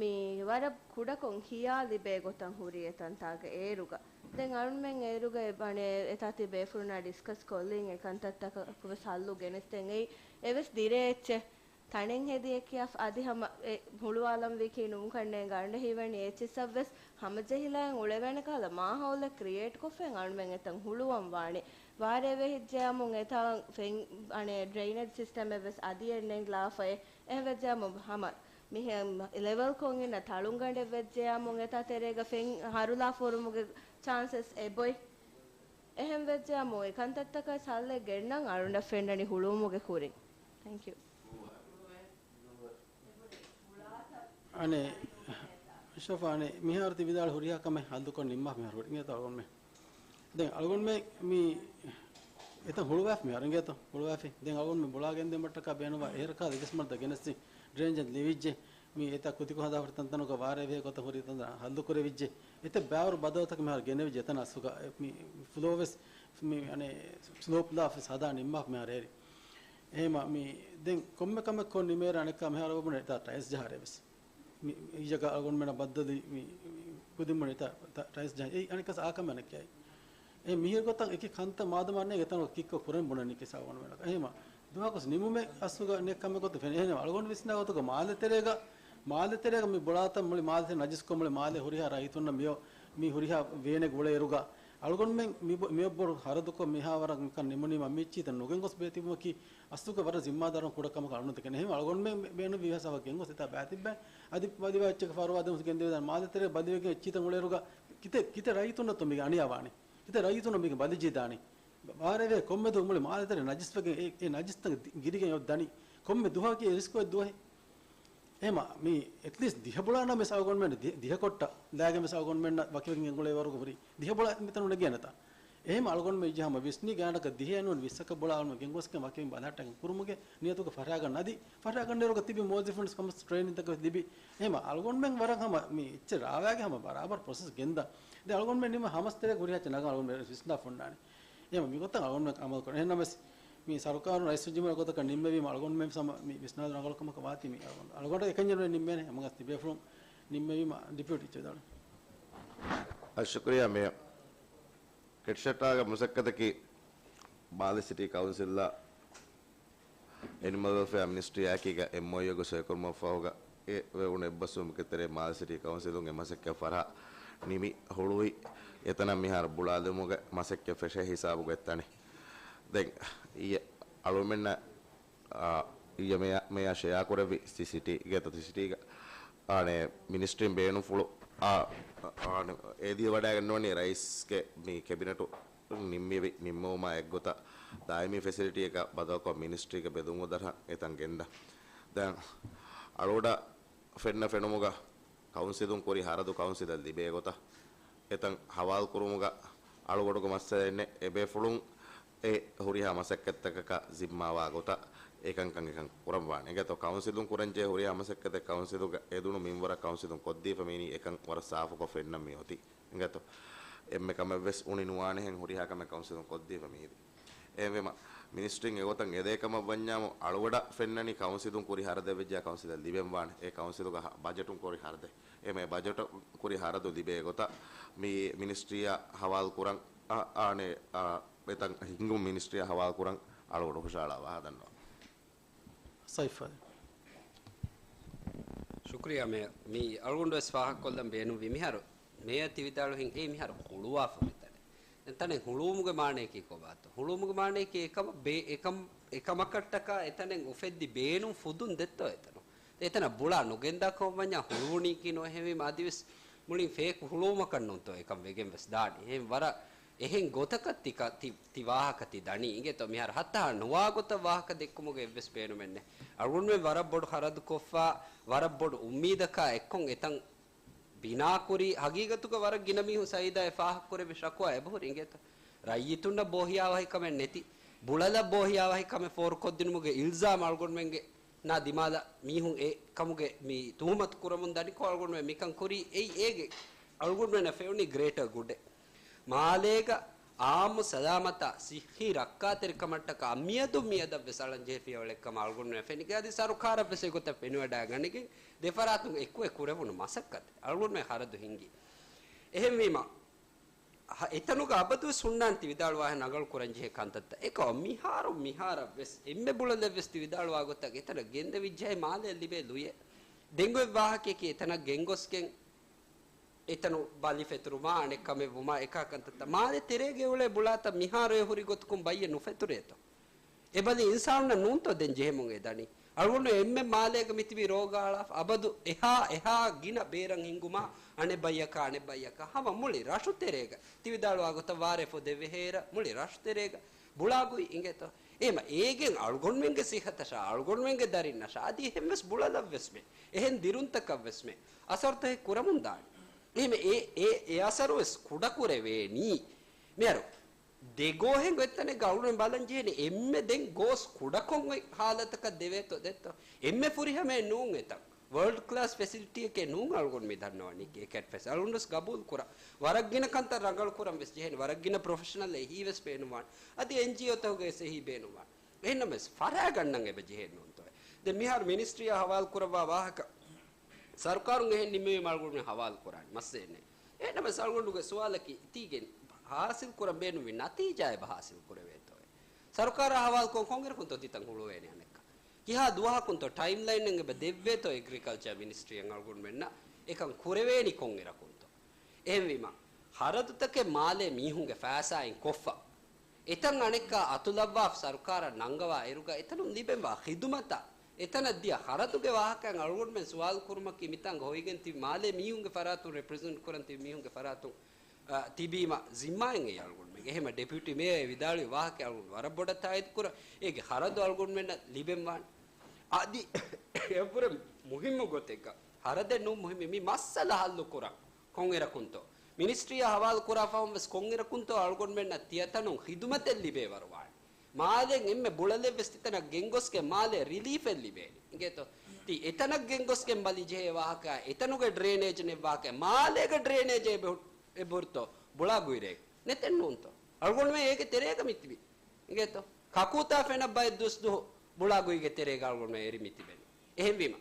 މި ވަރަށް ކުޑަކޮށް ހިޔާ ލިބޭ ގޮތަށް ހުރި އެތަންތާގެ އޭރުގަ. ދެން އަޅުމެން އޭރުގަ އެ ބަނެ އެތާ ތި ބޭފުޅުންނާ ޑިސްކަސް ކޮށްލިން އެ ކަންތައްތަކަކު ވެސް ހައްލު ގެނެސްދެން އެއީ އެވެސް ދިރޭ އެއްޗެއް. ތަނެއް ހެދި އެ ކިޔާ އަދި ހަމަ އެ ހުޅުވާލަންވީކީ ނޫންކަންނޭނގެ އަންޑަ ހީވަނީ އެއްޗިއްސަށްވެސް ހަމަޖެހިލައިން އުޅެވޭނެ ކަހަލަ މާހައުލެއް ކްރިއޭޓް ކޮށްފައިން އަޅުމެން އެތަން ހުޅުވަން ވާނެ. ވާރޭ ވެހިއްޖެއަމުން އެތާ ފެން އަނެ ޑްރެއިނޭޖް ސިސްޓަމެއް ވެސް އަދި އެންނެން ލާފައެ. އެހެން ވެއްޖެއަމު ހަމަ މިހެން ލެވެލްކޮށް އިންނަ ތަޅުންގަނޑެއް ވެއްޖެއަމުން އެތާ ތެރޭގަ ފެން ހަރުލާ ފުރުމުގެ ޗާންސެސް އެބޮތް. އެހެން ވެއްޖެއަމު އެ ކަންތައްތަކަށް ސައްލެއް ގެންނަން އަޅުންނަށް ފެންނަނީ ހުޅުވުމުގެ ކުރިން. ތެންކް ޔޫ. އަނެއް، ޝާފާ، އަނެއް މިހާރު ތި ވިދާޅު ހުރިހާ ކަމެއް ހައްލުކޮށް ނިންމާފަ މިހާރު ހުރި އިނގޭތޯ އަޅުގަނޑުމެން. ދެން އަޅުގަނޑުމެން މި އެތަން ހުޅުވާފަ މިހާރު އިނގޭތޯ ހުޅުވާފަ. ދެން އަޅުގަނޑުމެން ބޮޅާ ގެންދެވުމަށްޓަކާ ބޭނުންވާ އެހެރަކާ އިގެސްމަންތައް ގެނެސްދިން ޑްރެއިންޖެއް ލިވިއްޖެ. މި އެތާ ކުދިކޮށް ހަދާފަ ތަންތަނުގަ ވާރޭ ވެހޭ ގޮތަށް ހުރި ތަންތަން ހައްލު ކުރެވިއްޖެ. އެތައް ބައިވަރު ބަދަލުތަކެއް މިހާރު ގެނެވިއްޖެ. އެތަނަށް އަސްލުގަ މި ފްލޯ ވެސް މި އަނެއް ސްލޯޕް ލާފަ ހަދާ ނިންމާފަ މިހާރު އެރި. އެހެމަ މި ދެން ކޮންމެ ކަމެއް ކޮށް ނިމޭރަ އަނެއްކާ މިހާރު އަޅުގަނޑު އެތާ ޓައިލްސް ޖަހާރޭ ވެސް. މި އިއްޔަގަ އަޅުގަނޑުމެންނަށް ބައްދަލު މި ކުދިން ބުނި އެތާ ޓައިލްސް ޖަހާ. އެ އަނެއްކަސް އާކަމެއް އަނެއްކާއި. އެ މިހިރު ގޮތަށް އެކި ކަންތައް މާދަމާ ނޭނގެ އެތަނުގަ ކިއްކޮށް ކުރަން ބުނަނީ ކިސާ އަޅުގަނޑުމެންނަކަށް. އެހެމަ ދުވަހަކުސް ނިމުމެއް އަސްލުގަ ނެއް ކަމެއް ގޮތަށް ފެނޭ. އެހެން އަޅުގަނޑު ވިސްނާ ގޮތުގަ މާލެ ތެރޭގަ، މާލެ ތެރޭގަ މި ބޮޅާތައް މުޅި މާލެ ތެރެ ނަޖިސްކޮށް މުޅި މާލެ ހުރިހާ ރައްޔިތުންނަށް މިއޮ-، މި ހުރިހާ ވޭނެއް އުޅޭއިރުގަ އަޅުގަނޑުމެން މި ބޮ-، މިއޮއްބޮޑު ހަރަދުކޮށް މިހާވަރަށް ނިކަން ނިމުނީމަ މިއްޗީތައް ނުގެންގޮސް ބޭތިބުމަކީ އަސްލުގަ ވަރަށް ޒިންމާދާރުން ކުޑަ ކަމަކަށް އަޅުން ދެކެން. އެހެން އަޅުގަނޑުމެން ބޭނުންވި ވިހަސާފަ ގެންގޮސް އެތާ ބައިތިއްބައި އަދި ބަލިވާ އެއްޗަކަށް ފަރުވާ ދެމުސް ގެންދެވިދާނެ މާލެ ތެރޭ ބަލިވެގެން އެއްޗީތައް އުޅޭއިރުގަ ކިތެ-، ކިތެ ރައްޔިތުންނަށްތޯ މީގެ އަނިޔާވާނީ؟ ކިތެ ރައްޔިތުންނަށް މީގެ ބަލިޖީދާނީ؟ ވާރޭވެ ކޮންމެދު މުޅި މާލެ ތެރެ ނަޖިސްވެގެން އެ، އެ ނަޖިސްތައް ދި-، ގިރިގެން އޮތް ދަނީ ކޮންމެ ދުވަހަކީ އެ ރިސްކު އޮތް ދުވަހެއް. އެހެމަ މި އެޓްލީސްޓް ދިހަ ބުޅާނަމަ ވެސް އަޅުގަނޑުމެން ދި-، ދިހަ ކޮށްޓަށް ލާގެން ވެސް އަޅުގަނޑުމެންނަށް ވަކިވެގެން އެނގުޅޭ ވަރުގަ ހުރި ދިހަ ބުޅާ މިތަނު ނެގޭނެތާ. އެހެމަ އަޅުގަނޑުމެން އިއްޔެ ހަމަ ވިސްނީ ގާނަކަށް ދިހައެއް ނޫން ވިއްސަކަށް ބުޅާ އަޅުގަނޑު ގެންގޮސްގެން ވަކިވެގެން ބަލަހައްޓައިގެން ކުރުމުގެ ނިޔަތުގަ ފަށާގަންނަ އަދި ފަށާގަންނައިރުގަ ތިބި މުވައްޒަފުން ކަމަސް ޓްރެއިނިންތަކެއް ލިބި. އެހެމަ އަޅުގަނޑުމެން ވަރަށް ހަމަ މި އެއްޗެއް ރާވާގެ ހަމަ ބަރާބަރު ޕްރޮސެސް ގެންދާ. ދެން އަޅުގަނޑުމެން ނިމުމަށް ހަމަސް ތެރޭ ހުރިހާ އެއްޗެއް ނަގަން އަޅުގަނޑުމެން ވިސްނާފަ އޮންނާނެ. އެހެމަ މިގޮތަށް އަޅުގަނޑުމެން އަމަލު ކުރަން. އެހެންނަމަވެސް މި ސަރުކާރުން ރައީސުލްޖުމްހޫރިއްޔާ ގޮތަކަށް ނިންމެވީމަ އަޅުގަނޑުމެން ހަމަ މި ވިސްނާލުން ރަނގަޅު ކަމަކަށް ވާތީ މި އަޅުގަނޑު، އަޅުގަނޑަށް އެކަންޏެއް ނުވެ ނިންމޭނެ. ހަމަ ތިބޭފުޅުން ނިންމެވީމަ ޑެޕިއުޓީ އެއްޗެއް ވިދާޅުވި. ޝުކުރިއްޔާ މޭޔަރ. ކެޓް ޝެލްޓާގެ މަސައްކަތަކީ މާލެ ސިޓީ ކައުންސިލްއާ އެނިމަލް ވެލްފެއާ މިނިސްޓްރީއާއެކީގަ އެމްއޯޔޫއެއްގަ ސޮއިކުރުމަށްފަހުގަ އެ ވެވުނު އެއްބަސްވުމުގެ ތެރޭ މާލެ ސިޓީ ކައުންސިލުން އެ މަސައްކަތް ފަރާ ނިމި ހުޅުވި އެތަނަށް މިހާރު ބުޅާލުމުގެ މަސައްކަތް ފެށޭ ހިސާބުގަ އެއްތަނެއް. ދެން އިއްޔެ އަޅުމެންނަށް، އާ، އިއްޔެ މެޔާ، މެޔާ ޝެއާ ކުރެއްވި ސި ސިޓީގެ ތަ ސި ސިޓީގަ، އާނެ، މިނިސްޓްރީން ބޭނުންފުޅު، އާ، އާނެ، އޭދި ވަޑައިގެން ނުވަނީ ރައީސްގެ މި ކެބިނެޓު ނިންމިވި ނިންމުމާ އެއްގޮތަށް ދާއިމީ ފެސިލިޓީއަކަށް ބަދަލުކޮށް މިނިސްޓްރީގެ ބެލުން އުދަރަށް އެތަން ގެންދަ. ދެން އަޅުގަޑަށް ފެންނަ ފެނުމުގަ ކައުންސިލުން ކުރި ހަރަދު ކައުންސިލަށް ލިބޭ ގޮތަށް އެތަން ހަވާލު ކުރުމުގަ އަޅުގަޑުގެ މައްސަލައެއް ނެތް. އެބޭފުޅުން އެ ހުރިހާ މަސައްކަތްތަކަކަށް ޒިންމާވާ ގޮތަށް އެކަންކަން އެކަން ކުރަންވާނެ. އިނގޭތޯ، ކައުންސިލުން ކުރަންޖެހޭ ހުރިހާ މަސައްކަތެއް ކައުންސިލުގެ އެދުނު މިންވަރަށް ކައުންސިލުން ކޮށްދީފަ މީނީ އެކަން ވަރަށް ސާފުކޮށް ފެންނަން މިއޮތީ. އިނގޭތޯ، އެންމެ ކަމެއްވެސް އުނި ނުވާނެހެން ހުރިހާ ކަމެއް ކައުންސިލުން ކޮށްދީފަ މިއީ. އެހެންވީމަ، މިނިސްޓްރީން އެގޮތަށް އެދޭ ކަމަށް ވަންޏާމު، އަޅުގަޑަށް ފެންނަނީ ކައުންސިލުން ކުރި ހަރަދެއްވެއްޖެ ކައުންސިލަށް ލިބެންވާނެ. އެ ކައުންސިލުގަ ހަ-، ބަޖެޓުން ކުރި ހަރަދެއް. އެމެ ބަޖެޓު ކުރި ހަރަދު ލިބޭ ގޮތަށް މި މިނިސްޓްރީއަށް ހަވާލު ކުރަން، އާ، އާނެ، އާ، އެތަން ހިނގުން މިނިސްޓްރީއަށް ހަވާލު ކުރަން އަޅުގަޑު ހުށަހަޅާ ވާހަކަ ދަންނަވަން. ސައިފާ. ޝުކުރިއްޔާ މޭޔަރ. މި އަޅުގަނޑުވެސް ފާހަގަކޮށްލަން ބޭނުންވި މިހާރު މޭޔަރ ތި ވިދާޅުވިހެން އެ މިހާރު ހުޅުވާފަ މިތަނެއް. ދެން ތަނެއް ހުޅުވުމުގެ މާނަޔަކީ ކޮބާތޯ؟ ހުޅުވުމުގެ މާނަޔަކީ އެކަމަށް ބޭ-، އެކަމް-، އެކަމަކަށްޓަކާ އެތަނެއް އުފެއްދި ބޭނުން ފުދުން ދެއްތޯ އެތަނުން. އެތަނަށް ބުޅާ ނުގެންދާ ކަމަށް ވަންޏާ ހުޅުވުނީކީ ނޯ. އެހެންވީމަ އަދިވެސް މުޅިން ފޭކު ހުޅުވުމަކަށް ނޫންތޯ އެކަން ވެގެން ވެސް ދާނީ. އެހެން ވަރަށް އެހެން ގޮތަކަށް ތި ކަ-، ތި، ތި ވާހަކަ ތި ދަނީ. އިނގޭތޯ މިހާރު ހައްތަހާ ނުވާ ގޮތަށް ވާހަކަ ދެއްކުމުގެ އެއްވެސް ބޭނުމެއް ނެތް. އަޅުގަނޑުމެން ވަރަށް ބޮޑު ޚަރަދުކޮށްފަ، ވަރަށް ބޮޑު އުއްމީދަކާ އެއްކޮށް އެތަން ބިނާކުރީ. ހަގީގަތުގަ ވަރަށް ގިނަ މީހުން ސައީދާއަށް ފާހަގަކުރެއްވި ޝަކުވާ އެބަހުރި އިނގޭތޯ. ރައްޔިތުންނަށް ބޯހިޔާވަހިކަމެއް ނެތި، ބުޅަލަށް ބޯހިޔާވަހިކަމެއް ފޯރުކޮށްދިނުމުގެ އިލްޒާމް އަޅުގަނޑުމެންގެ ނާ ދިމާލަށް މީހުން އެ ކަމުގެ މި ތުހުމަތު ކުރަމުން ދަނިކޮށް އަޅުގަނޑުމެން މިކަން ކުރީ. އެއީ އޭގެ އަޅުގަނޑުމެންނަށް ފެނުނީ ގްރޭޓަރ ގުޑެއް. މާލޭގަ އާއްމު ސަލާމަތާ ސިއްހީ ރައްކާތެރިކަމަށްޓަކާ މިއަދު މިއަދަށްވެސް އަޅަންޖެހޭ ފިޔަވަޅެއްކަމަށް އަޅުގަނޑުމެން ފެނިގެ އަދި ސަރުކާރަށްވެސް އެގޮތަށް ފެނިވަޑައިގަނެގެން ދެފަރާތުން އެކުއެ ކުރެވުނު މަސައްކަތެއް އަޅުގަނޑުމެން ޚަރަދު ހިންގި. އެހެންވީމަ، ހަ-، އެތަނުގަ އަބަދުވެސް ހުންނާނެ ތި ވިދާޅުވާހެން ރަނގަޅު ކުރަންޖެހޭ ކަންތައްތައް. އެކަމަ މިހާރު، މިހާރަށްވެސް އެންމެ ބުޅަލެއްވެސް ތި ވިދާޅުވާ ގޮތަށް އެތަނަށް ގެންދެވިއްޖެ މާލެ ލިބޭ ލުޔެއް. ދެން އޮތް ވާހަކަޔަކީ އެތަނަށް ގެންގޮސްގެން އެތަނު ބަލި ފެތުރުމާ، އަނެއް ކަމެއް ވުމާ، އެކާ ކަންތައްތައް. މާލެ ތެރޭގަ އުޅޭ ބުޅާތައް މިހާރު އެ ހުރި ގޮތަކުން ބައްޔެއް ނުފެތުރޭތޯ؟ އެ ބަލި އިންސާނުންނަށް ނޫންތޯ ދެން ޖެހެމުން އެ ދަނީ؟ އަޅުގަނޑު އެންމެ މާލޭގަ މިތިބީ ރޯގާ އަޅާފަ، އަބަދު އެހާ، އެހާ ގިނަ ބޭރަށް ހިންގުމާ، އަނެއް ބައްޔަކާ، އަނެއް ބައްޔަކާ، ހަމަ މުޅި ރަށު ތެރޭގަ. ތި ވިދާޅުވާ ގޮތަށް ވާރޭފޯ ދެވޭ ހޭރަ މުޅި ރަށު ތެރޭގަ ބުޅާ ގޮތް އިނގޭތޯ؟ އެހެމަ އޭގެން އަޅުގަނޑުމެންގެ ސިއްހަތަށާ، އަޅުގަނޑުމެންގެ ދަރިންނަށާ، އަދި އެހެންވެސް ބުޅަލަށްވެސްމެ، އެހެން ދިރުންތަކަށްވެސްމެ އަސަރުތަކެއް ކުރަމުން ދާނެ. އެހެމަ އެ، އެ، އެ އަސަރުވެސް ކުޑަކުރެވޭނީ. މިހާރު ދެ ގޯހެއް އޮތްތަނެއްގަ އަޅުގަނޑު ބަލަން ޖެހޭނެ އެންމެ ދެން ގޯސް ކުޑަކޮށް އޮތް ހާލަތަކަށް ދެވޭތޯ ދެއްތޯ؟ އެންމެ ފުރިހަމައެއް ނޫން އެތަން. ވަރލްޑް ކްލާސް ފެސިލިޓީއެކޭ ނޫން އަޅުގަނޑު މި ދަންނަވަނީ ކޭކެޓް ފެސް. އަޅުގަނޑުވެސް ގަބޫލު ކުރަން. ވަރަށް ގިނަ ކަންތައް ރަނގަޅު ކުރަން ވެސް ޖެހޭނެ. ވަރަށް ގިނަ ޕްރޮފެޝަނަލް އެހީވެސް ބޭނުންވާނެ. އަދި އެންޖީއޯތަކުގެ ވެސް އެހީ ބޭނުންވާނެ. އެހެންނަމަވެސް ފަރާގަންނަން އެބަ ޖެހޭނޫންތޯއޭ. ދެން މިހާރު މިނިސްޓްރީއާ ހަވާލު ކުރައްވާ ވާހަކަ ސަރުކާރުން އެހެން ނިންމެވީމަ އަޅުގަނޑުމެން ހަވާލު ކުރާނެ މައްސަލައެއް ނެތް. އެހެންނަމަވެސް އަޅުގަނޑުގެ ސުވާލަކީ ތީގެ ހާސިލް ކުރަން ބޭނުންވި ނަތީޖާ އެބަ ހާސިލް ކުރެވޭތޯއޭ؟ ސަރުކާރާ ހަވާލުކޮށް ކޮންއިރަކުންތޯ ތިތަން ހުޅުވޭނެ އަނެއްކާ؟ ކިހާ ދުވަހަކުންތޯ ޓައިމްލައިންއެއް އެބަ ދެއްވޭތޯ އެގްރިކަލްޗަރ މިނިސްޓްރީއަށް އަޅުގަނޑުމެންނަށް އެކަން ކުރެވޭނީ ކޮންއިރަކުންތޯ؟ އެހެންވީމަ، ޚަރަދުތަކެއް މާލޭ މީހުންގެ ފައިސާއިން ކޮށްފަ، އެތަން އަނެއްކާ އަތުލައްވާފަ ސަރުކާރަށް ނަންގަވާ އިރުގަ އެތަނުން ލިބެންވާ ޚިދުމަތަށް، އެތަނަށް ދިޔަ ޚަރަދުގެ ވާހަކައިން އަޅުގަނޑުމެން ސުވާލު ކުރުމަކީ މިތާނގަ ހޮވިގެން ތިބި މާލޭ މީހުންގެ ފަރާތުން ރެޕްރެޒެންޓް ކުރަން ތިބި މީހުންގެ ފަރާތުން އަ، ތިބީމަ ޒިންމާއެއް އެއީ އަޅުގަނޑުމެން. އެހެމަ ޑެޕިއުޓީ މޭޔަރ ވިދާޅުވި ވާހަކަ އަޅުގަނޑު ވަރަށް ބޮޑަށް ތާއީދު ކުރަން. އޭގެ ޚަރަދު އަޅުގަނޑުމެންނަށް ލިބެންވާނެ. އަދި އެއަށްވުރެ މުހިއްމު ގޮތެއްގަ، ޚަރަދެއް ނޫން މުހިއްމީ، މި މައްސަލަ ހައްލު ކުރަން ކޮންއިރަކުންތޯ؟ މިނިސްޓްރީއާ ހަވާލު ކުރާ ފަހުން ވެސް ކޮންއިރަކުންތޯ އަޅުގަނޑުމެންނަށް ތިޔަތަނުން ޚިދުމަތެއް ލިބޭވަރު ވާނެ. މާލެން އެންމެ ބުޅަލެއްވެސް ތިތަނަށް ގެންގޮސްގެން މާލެ ރިލީފެއް ލިބޭނެ. އިނގޭތޯ؟ ތި އެތަނަށް ގެންގޮސްގެން ބަލި ޖެހޭ ވާހަކަ، އެތަނުގެ ޑްރޭނޭޖް ނެތް ވާހަކަ، މާލޭގެ ޑްރޭނޭޖް އެބަހު-، އެބަހުރިތޯ ބުޅާ ގުއިރޭ؟ ނެތެއްނޫންތޯ؟ އަޅުގަނޑުމެން އޭގެ ތެރޭގަ މިތިބި. އިނގޭތޯ؟ ކަކޫތާ ފެނަށް ބައެއް ދުވަސް ދުހު ބުޅާ ގުއިގެ ތެރޭގަ އަޅުގަނޑުމެން އެރި މިތިބެނީ. އެހެންވީމަ،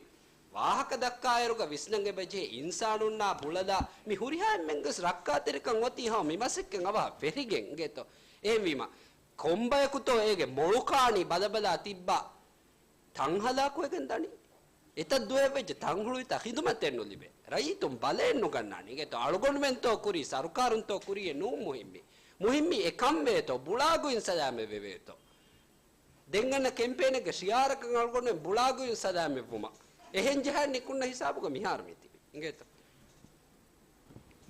ވާހަކަ ދައްކާއިރުގަ ވިސްނަން އެބަޖެހޭ އިންސާނުންނާ ބުޅަލާ މި ހުރިހާ އެންމެންގެ ރައްކާތެރިކަން އޮތީ ހަމަ މި މަސައްކަތް އަވަހަށް ފެށިގެން. އިނގޭތޯ؟ އެހެންވީމަ، ކޮންބަޔަކުތޯ އޭގެ މޮޅުކާނީ ބަލަބަލާ ތިއްބާ ތަން ހަލާކުވެގެން ދަނީ؟ އެތައް ދުވަހެއްވެއްޖެ ތަން ހުޅުވިތާ ޚިދުމަތެއް ނުލިބޭ. ރައްޔިތުން ބަލައެއް ނުގަންނާނެ. އިނގޭތޯ؟ އަޅުގަނޑުމެންތޯ ކުރީ، ސަރުކާރުންތޯ ކުރީއެއް ނޫން މުހިއްމީ. މުހިއްމީ އެކަން ވޭތޯ ބުޅާ ގުއިން ސަލާމަތް ވެވޭތޯ؟ ދެން އަންނަ ކެމްޕޭނެއްގެ ޝިއާރަކަށް އަޅުގަނޑުމެން ބުޅާ ގުއިން ސަލާމަތްވުމަށް އެހެން ޖަހަން ނިކުންނަ ހިސާބުގަ މިހާރު މިތިބި. އިނގޭތޯ؟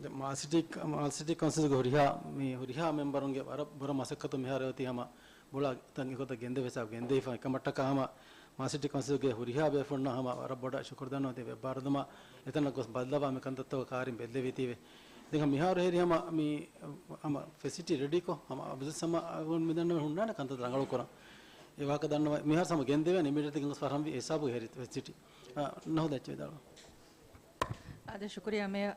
ދެން މާލެ ސިޓީ، މާލެ ސިޓީ ކައުންސިލްގެ ހުރިހާ، މި ހުރިހާ މެމްބަރުންގެ ވަރަށް ބުރަ މަސައްކަތު މިހާރު އޮތީ ހަމަ ބުޅާ ތަން އެގޮތަށް ގެންދެވި ހިސާބު ގެންދެވިފަ. އެކަމަށްޓަކާ ހަމަ މާލެ ސިޓީ ކައުންސިލްގެ ހުރިހާ ބޭފުޅުންނަށް ހަމަ ވަރަށް ބޮޑަށް ޝުކުރު ދަންނަވަން ތި ވެއްބާރުދުމަށް އެތަނަށް ގޮސް ބައްލަވާ މި ކަންތައްތަކުގަ ކާރިން ބެއްލެވީތީވެ. ދެން މިހާރު ހެރި ހަމަ މި ހަމަ ފެސިލިޓީ ރެޑީކޮށް ހަމަ އަބަދުސް ހަމަ އަޅުގަނޑު މިދަންނަވަން ހުންނާނެ ކަންތައް ރަނގަޅު ކުރަން. އެ ވާހަކަ ދަންނަވަން މިހާރު ހަމަ ގެންދެވޭނެ އިމީޑިއެޓްލީ ގެންގޮސް ފަހަރަށް ހަމަ ހެރި ފެސިލިޓީ. އާ، ނަހުދަ އެއްޗެއް ވިދާޅުވާ. އާދެ، ޝުކުރިއްޔާ މޭޔަރ.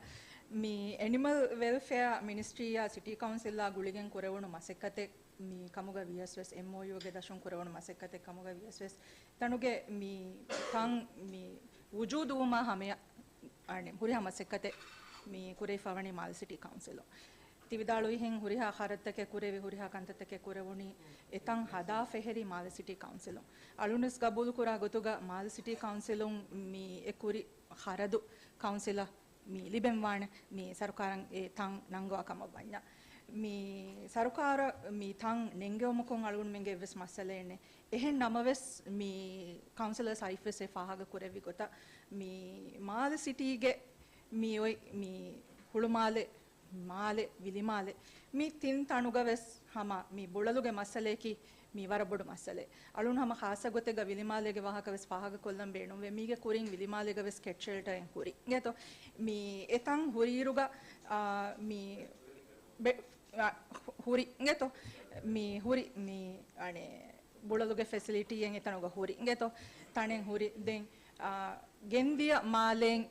މި އެނިމަލް ވެލްފެއާ މިނިސްޓްރީއާ ސިޓީ ކައުންސިލްއާ ގުޅިގެން ކުރެވުނު މަސައްކަތެއް މި ކަމުގަ ވިޔަސް ވެސް، އެމްއޯޔޫގެ ދަށުން ކުރެވުނު މަސައްކަތެއް ކަމުގަ ވިޔަސް ވެސް، ތަނުގެ މި ތަން މި ވުޖޫދުވުމާ ހަމަޔަށް އަނެއް ހުރިހާ މަސައްކަތެއް މި ކުރެވިފަވަނީ މާލެ ސިޓީ ކައުންސިލުން. ތި ވިދާޅުވިހެން ހުރިހާ ޚަރަދުތަކެއް ކުރެވި، ހުރިހާ ކަންތައްތަކެއް ކުރެވުނީ އެތަން ހަދާ ފެހެރި މާލެ ސިޓީ ކައުންސިލުން. އަޅުންވެސް ގަބޫލު ކުރާ ގޮތުގަ މާލެ ސިޓީ ކައުންސިލުން މި އެ ކުރި ޚަރަދު ކައުންސިލަށް މި ލިބެންވާނެ، މި ސަރުކާރަށް އެ ތަން ނަންގަވާ ކަމަށް ވަންޏާ. މި ސަރުކާރަށް މި ތަން ނެންގެވުމަކުން އަޅުގަނޑުމެންގެ އެއްވެސް މައްސަލައެއް ނެތް. އެހެން ނަމަވެސް، މި ކައުންސިލަރ ސައިފް ވެސް އެ ފާހަގަ ކުރެއްވި ގޮތަށް، މި މާލެ ސިޓީގެ މި އޮތް މި ހުޅުމާލެ، މާލެ، ވިލިމާލެ، މި ތިން ތަނުގަ ވެސް ހަމަ މި ބުޅަލުގެ މައްސަލަޔަކީ މި ވަރަށް ބޮޑު މައްސަލައެއް. އަޅުން ހަމަ ޚާއްޞަ ގޮތެއްގަ ވިލިމާލޭގެ ވާހަކަ ވެސް ފާހަގަކޮށްލަން ބޭނުންވޭ. މީގެ ކުރިން ވިލިމާލޭގަ ވެސް ކެޓް ޝެލްޓަރެއް ހުރި. އިނގޭތޯ؟ މި އެތަން ހުރިއިރުގަ، އާ، މި ބެ-، އާ، ހުރި. އިނގޭތޯ؟ މި ހުރި، މި، އަނެއް، ބުޅަލުގެ ފެސިލިޓީއެއް އެތަނުގަ ހުރި. އިނގޭތޯ؟ ތަނެއް ހުރި. ދެން، އާ، ގެންދިޔަ މާލޭން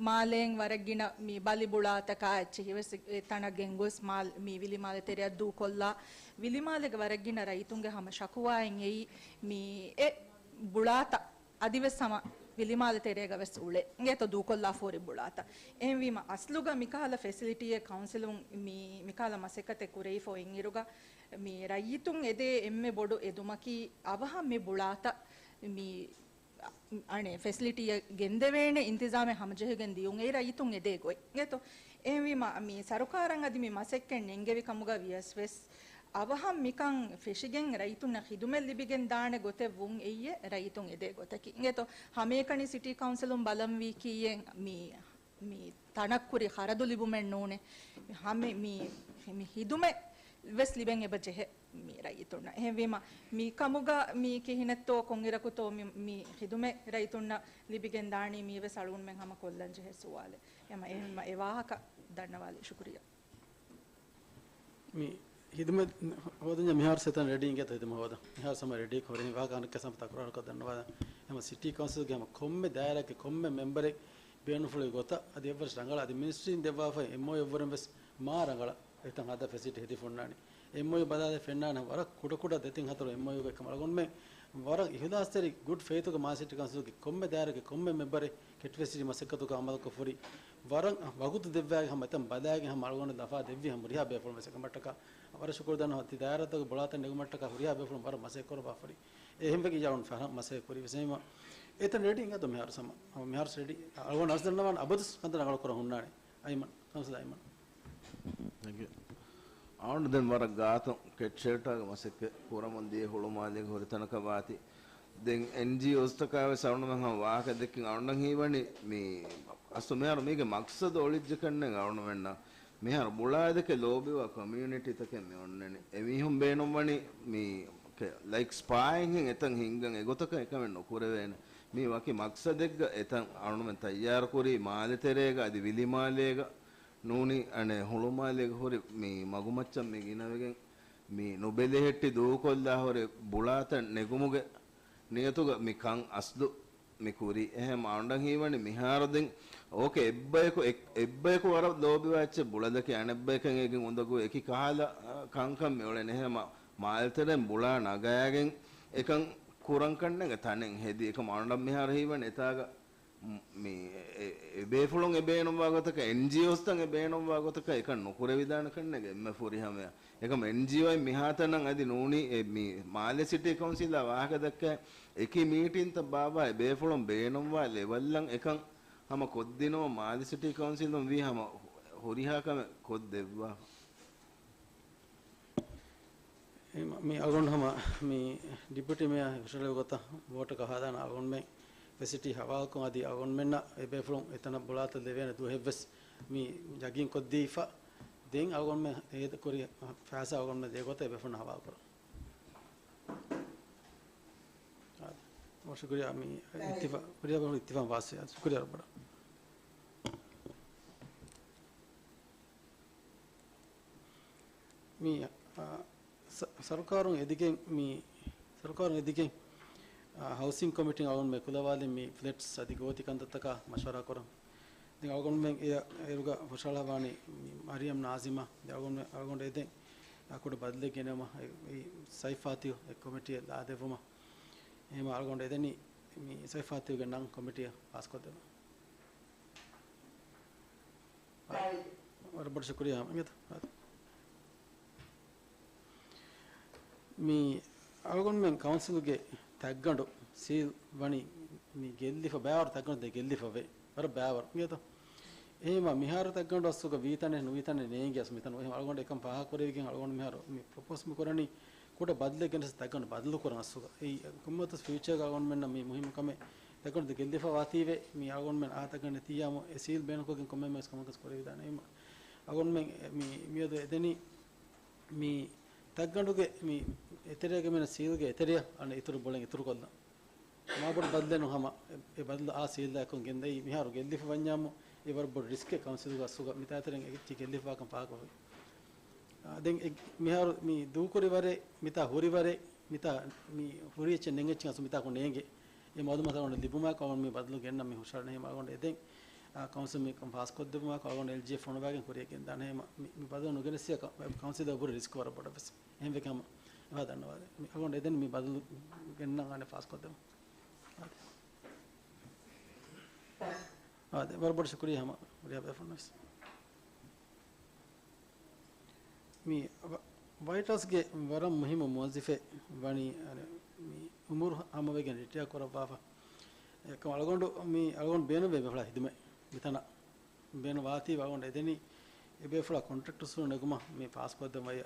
މާލޭން ވަރަށް ގިނަ މި ބަލި ބުޅާތަކާ އެއްޗެހި ވެސް އެ ތަނަށް ގެންގޮސް މާލް-، މި ވިލިމާލެ ތެރެއަށް ދޫކޮށްލާ، ވިލިމާލޭގެ ވަރަށް ގިނަ ރައްޔިތުންގެ ހަމަ ޝަކުވާއެއް އެއީ މި އެ ބުޅާތައް އަދިވެސް ހަމަ ވިލިމާލެ ތެރޭގަ ވެސް އުޅޭ. އިނގޭތޯ ދޫކޮށްލާފަ ހުރި ބުޅާތައް. އެހެންވީމަ އަސްލުގަ މިކަހަލަ ފެސިލިޓީއެއް ކައުންސިލުން މި، މިކަހަލަ މަސައްކަތެއް ކުރެވިފަ އޮތްއިރުގަ މި ރައްޔިތުން އެދޭ އެންމެ ބޮޑު އެދުމަކީ އަވަހަށް މި ބުޅާތައް މި އަނެއް ފެސިލިޓީއަށް ގެންދެވޭނެ އިންތިޒާމެއް ހަމަޖެހިގެން ދިޔުން އެއީ ރައްޔިތުން އެދޭ ގޮތް. އިނގޭތޯ؟ އެހެންވީމަ، މި ސަރުކާރަށް އަދި މި މަސައްކަތް ނެންގެވި ކަމުގަ ވިޔަސް ވެސް، އަވަހަށް މިކަން ފެށިގެން ރައްޔިތުންނަށް ޚިދުމަތް ލިބިގެން ދާނެ ގޮތެއް ވުން އެއީ ރައްޔިތުން އެދޭ ގޮތަކީ. އިނގޭތޯ؟ ހަމައެކަނި ސިޓީ ކައުންސިލުން ބަލަންވީކީއެއް މި މި ތަނަށް ކުރި ޚަރަދު ލިބުމެއް ނޫނޭ. މި ހަމެ މި، މި ހިދުމަތް ވެސް ލިބެން އެބަ ޖެހޭ މި ރައްޔިތުންނަށް. އެހެންވީމަ، މި ކަމުގަ މި ކިހިނެއްތޯ ކޮންއިރަކުތޯ މި، މި ހިދުމަތް ރައްޔިތުންނަށް ލިބިގެން ދާނީ މީ ވެސް އަޅުގަނޑުމެން ހަމަ ކޮށްލަން ޖެހޭ ސުވާލެއް. އެމަ އެހެންމަ އެ ވާހަކަ ދަންނަވާލީ. ޝުކުރިއްޔާ. މި ހިދުމަތް ހޯދަންޏާ މިހާރު ސެތަން ރެޑީ އިނގޭތޯ ހިދުމަތް ހޯދަން. މިހާރު ސަމަ ރެޑީ ކޮށް ހުރި ވާހަކަ އަނެއްކާ ސަމަ ތަކުރާރުކޮށް ދަންނަވާލަން. ހަމަ ސިޓީ ކައުންސިލްގެ ހަމަ ކޮންމެ ދާއިރާގެ ކޮންމެ މެމްބަރެއް ބޭނުންފުޅުވި ގޮތަށް އަދި އެއްވަރަށް ރަނގަޅަށް އަދި މިނިސްޓްރީން ދެއްވާފައި އެމްއޯޔޫ އެއްވުރެން ވެސް މާ ރަނގަޅަށް އެތަން ހަދާ ފެސިލިޓީ ހެދި ފޮންނާނީ. އެމްއޯޔޫ ބަލާލެ ފެންނާނެ ހަމަ ވަރަށް ކުޑަކުޑަ ދެތިން ހަތަރު އެމްއޯޔޫގެ ކަމަށް އަޅުގަނޑުމެން ވަރަށް އިހުލާސްތެރި ގުޑް ފެއިތުގަ މާލެ ސިޓީ ކައުންސިލްގެ ކޮންމެ ދާއިރާގެ ކޮންމެ މެމްބަރެއް ކެޓް ފެސިލިޓީ މަސައްކަތުގަ އަމަލުކޮށް ހުރި ވަރަށް ވަގުތު ދެއްވާގެ ހަމަ އެތަން ބަލާގެން ހަމަ އަޅުގަނޑު ލަފާ ދެއްވި ހަމަ ހުރިހާ ބޭފުޅުން ވެސް އެކަމަށްޓަކާ ވަރަށް ޝުކުރު ދަންނަވަން. ތި ދާއިރާތަކުގެ ބުޅާތައް ނެގުމަށްޓަކާ ހުރިހާ ބޭފުޅުން ވަރަށް މަސައްކަތް ކުރައްވާފަ ހުރި. އެހެންވެގެން އަޅުން ފަހަ މަސައްކަތް ކުރި ވެސް އެހެންވީމަ އެތަން ރެޑީ އިނގޭތޯ މިހާރު ސަމަ. މިހާރު ރެޑީ. އަޅުގަނޑު އަސް ދަންނަވާން އަބަދުސް ކަންތައް ރަނގަޅު ކުރަން ހުންނާނެ. އައިމަން، ކައުންސިލަރ އައިމަން. ތެންކް ޔޫ. އަޅުގަނޑު ދެން ވަރަށް ގާތުން ކެޓް ޝެލްޓާގެ މަސައްކަތް ކުރަމުން ދިޔަ ހުޅުމާލޭގެ ހުރި ތަނަކަށް ވާތީ. ދެން އެންޖީއޯސްތަކާ ވެސް އަޅުގަނޑުމެން ހަމަ ވާހަކަ ދެއްކިން އަޅުގަނޑަށް ހީވަނީ މި އަސްލު މިހާރު މީގެ މަޤްޞަދު އޮޅިއްޖެ ކަންނެން އަޅުގަނޑުމެންނަށް މިހާރު ބުޅާލެކެ ލޯބިވާ ކޮމިއުނިޓީތަކެއް މި އޮންނަނީ. އެމީހުން ބޭނުންވަނީ މި ކެ-، ލައިކް ސްޕާއެއްހެން އެތަން ހިންގަން އެގޮތަކަށް އެކަމެއް ނުކުރެވޭނެ. މީ ވަކި މަޤްޞަދެއްގަ އެތަން އަޅުގަނޑުމެން ތައްޔާރުކުރީ މާލެ ތެރޭގަ އަދި ވިލިމާލޭގަ ނޫނީ އަނެއް ހުޅުމާލޭގަ ހުރި މި މަގުމައްޗަށް މި ގިނަވެގެން މި ނުބެލެހެއްޓި ދޫކޮށްލާ ހުރި ބުޅާތައް ނެގުމުގެ ނިޔަތުގަ މި ކަން އަސްލު މި ކުރީ. އެހެން އަޅުގަނޑަށް ހީވަނީ މިހާރު ދެން އޯކޭ އެއްބަޔަކު، އެއް-، އެއްބަޔަކު ވަރަށް ލޯބިވާ އެއްޗެއް ބުޅަލަކީ އަނެއްބަޔަކަށް އޭގެން އުނދަގޫ އެކި ކަހަލަ، އަ، ކަންކަން މި އުޅެނީ. އެހެން މާލެ ތެރެއިން ބުޅާ ނަގައިގެން އެކަން ކުރަން ކަންނޭނގެ ތަނެއް ހެދި. އެކަމް އަޅުގަނޑަށް މިހާރު ހީވަނީ އެތާގަ މި އެ-، އެ-، އެބޭފުޅުން އެ ބޭނުންވާ ގޮތަކަށް، އެންޖީއޯސްތައް އެ ބޭނުންވާ ގޮތަކަށް އެކަން ނުކުރެވިދާނެ ކަންނޭނގެ އެންމެ ފުރިހަމަޔަށް. އެކަމް އެންޖީއޯއިން މިހާތަނަށް އަދި ނޫނީ އެ މި މާލެ ސިޓީ ކައުންސިލާ ވާހަކަ ދައްކާ އެކި މީޓިންތައް ބާއްވާ އެ ބޭފުޅުން ބޭނުންވާ ލެވަލްއަށް އެކަން ހަމަ ކޮށްދިނުމަށް މާލެ ސިޓީ ކައުންސިލުން ވީ ހަމަ ހުރިހާ ކަމެއް ކޮށްދެއްވާފަ. މި އަޅުގަނޑު ހަމަ މި ޑިޕިއުޓީ މޭޔަރ ހުށަހެޅުއްވި ގޮތަށް ވޯޓަކަށް ހަދާނަ އަޅުގަނޑުމެން ފެސިލިޓީ ހަވާލުކޮށް އަދި އަޅުގަނޑުމެންނަށް އެ ބޭފުޅުން އެތަނަށް ބުޅާތައް ލެވޭނެ ދުވަހެއްވެސް މި ޔަގީންކޮށްދީފަ. ދެން އަޅުގަނޑުމެން އެ ކުރި ފައިސާ އަޅުގަނޑުމެން ދޭ ގޮތަށް އެ ބޭފުޅުން ހަވާލުކުރަން. ޝުކުރިއްޔާ މި އިއްތިފާ-، ކުރިއަށް އިއްތިފާގު ވާސި. ޝުކުރިއްޔާ ރައްބަޑަ. މި، އާ، ސަ-، ސަރުކާރުން އެދިގެން މި، ސަރުކާރުން އެދިގެން، އާ، ހައުސިން ކޮމިޓީން އަޅުގަނޑުމެން އެކުލަވާލި މި ފްލެޓްސް އަދި ގޯތި ކަންތައްތަކާ މަޝްވަރާ ކުރަން. ދެން އަޅުގަނޑުމެން އެ-، އޭރުގަ ހުށަހަޅަވާނީ މި މަރިޔަމް ނާޒިމާ. ދެން އަޅުގަނޑު، އަޅުގަނޑު އެދެން އާ، ކުޑަ ބަދަލެއް ގެނެވުމަށް އެ-، އެ ސައިފާތިހު އެ ކޮމިޓީއަށް ލާދެއްވުމަށް. އެހެން އަޅުގަނޑު އެދެނީ މި ސައިފާތިހުގެ ނަން ކޮމިޓީއަށް ފާސްކޮށްދެވުން. ވަރަށް ބޮޑަށް ޝުކުރިއްޔާ ހަމަ އިނގޭތަ؟ މި އަޅުގަނޑުމެން ކައުންސިލުގެ ތައްގަނޑު ސީލް ވަނީ މި ގެއްލިފަ، ބައިވަރު ތައްގަނޑު ދޭ ގެއްލިފަ ވޭ. ވަރަށް ބައިވަރު އިނގޭތަ؟ އެހެންވީމާ މިހާރު ތައްގަނޑު އަސްލުގަ ވީތަނެއް ނުވީތަނެއް ނޭނގެ އަސް މިތަނު. އެހެން އަޅުގަނޑު އެކަން ފާހަގަކުރެވިގެން އަޅުގަނޑު މިހާރު މި ޕްރޮޕޯސް މި ކުރަނީ ކުޑަ ބަދަލެއް ގެނެސް ތައްގަނޑު ބަދަލު ކުރަން އަސްލުގަ. އެއީ ކޮންމެވެސް ފިއުޗާގަ އަޅުގަނޑުމެންނަށް މި މުހިއްމު ކަމެއް ތައްގަނޑު ދޭ ގެއްލިފަ ވާތީވެ، މި އަޅުގަނޑުމެން އާ ތައްގަނޑެއް ނެތިއްޔާމު އެ ސީލް ބޭނުންކޮށްގެން ކޮންމެވެސް ކަމަކަށް ކުރެވިދާނެ. އެހެންވީމާ އަޅުގަނޑުމެން މި، މިއަދު އެދެނީ މި ތައްގަނޑުގެ މި އެތެރެއަށް ގެންދިޔަ ސީލްގެ އެތެރެއަށް އަނެއް އިތުރު ބޮޅެއް އިތުރުކޮށްލަން. މާބޮޑު ބަދަލެއް ނޫން ހަމަ އެ، އެ ބަދަލު އާ ސީލްއާއެކު ގެންދައީ މިހާރު ގެއްލިފަ ވަންޏާމު އެ ވަރަށް ބޮޑު ރިސްކެއް ކައުންސިލުގެ އަސްލުގަ މިތާ ތެރެއިން އެއްޗެއް ގެއްލިފަވާކަން ފާހަގަކޮށްފި. އާ، ދެން އެ މިހާރު މި ދޫކުރި ވަރެއް، މިތާ ހުރި ވަރެއް، މިތާ މި ހުރި އެއްޗެއް ނެތް އެއްޗެއް އަސްލު މިތާކު ނޭނގޭ. އެ މައުލޫމާތު އަޅުގަނޑު ލިބުމާއެކު އަޅުގަނޑު މި ބަދަލު ގެންނަން މި ހުށަހަޅަނީ. އެހެން އަޅުގަނޑު އެދެން، އާ، ކައުންސިލް މިކަން ފާސްކޮށްދެއްވުމާއެކު އަޅުގަނޑު އެލްޖީއެފް ފޮނުވާގެން ކުރިއަށް ގެންދާނެ. އެހެން މި، މި ބަދަލު ނުގެނެސް ކައުންސިލް އެބަހުރި ރިސްކް ވަރަށް ބޮޑަށް ވެސް. އެހެންވެ ހަމަ އެފަދަ ދަންނަވާދޭ. މި އަޅުގަނޑު އެދެން މި ބަދަލު ގެންނަން އަނެއް ފާސްކޮށްދެމު. އާދެ. އާދެ. ވަރަށް ބޮޑަށް ޝުކުރިއްޔާ ހަމަ ރިޔާ ބޭފުޅުންނަށް ވެސް. މި ވަ-، ވައިޓަލްސްގެ ވަރަށް މުހިއްމު މުވައްޒަފެއް ވަނީ، އަނެއް، މި އުމުރު ހަމަވެގެން ރިޓަޔާ ކުރައްވާފަ. އެކަމް އަޅުގަނޑު މި އަޅުގަނޑު ބޭނުންވޭ ބޭފުޅާ ހިދުމަތް މިތަނަށް ބޭނުން ވާތީ އަޅުގަނޑު އެދެނީ އެބޭފުޅާ ކޮންޓްރެކްޓް އުސޫލު ނެގުމަށް މި ފާސްކޮށްދެން ވައި-،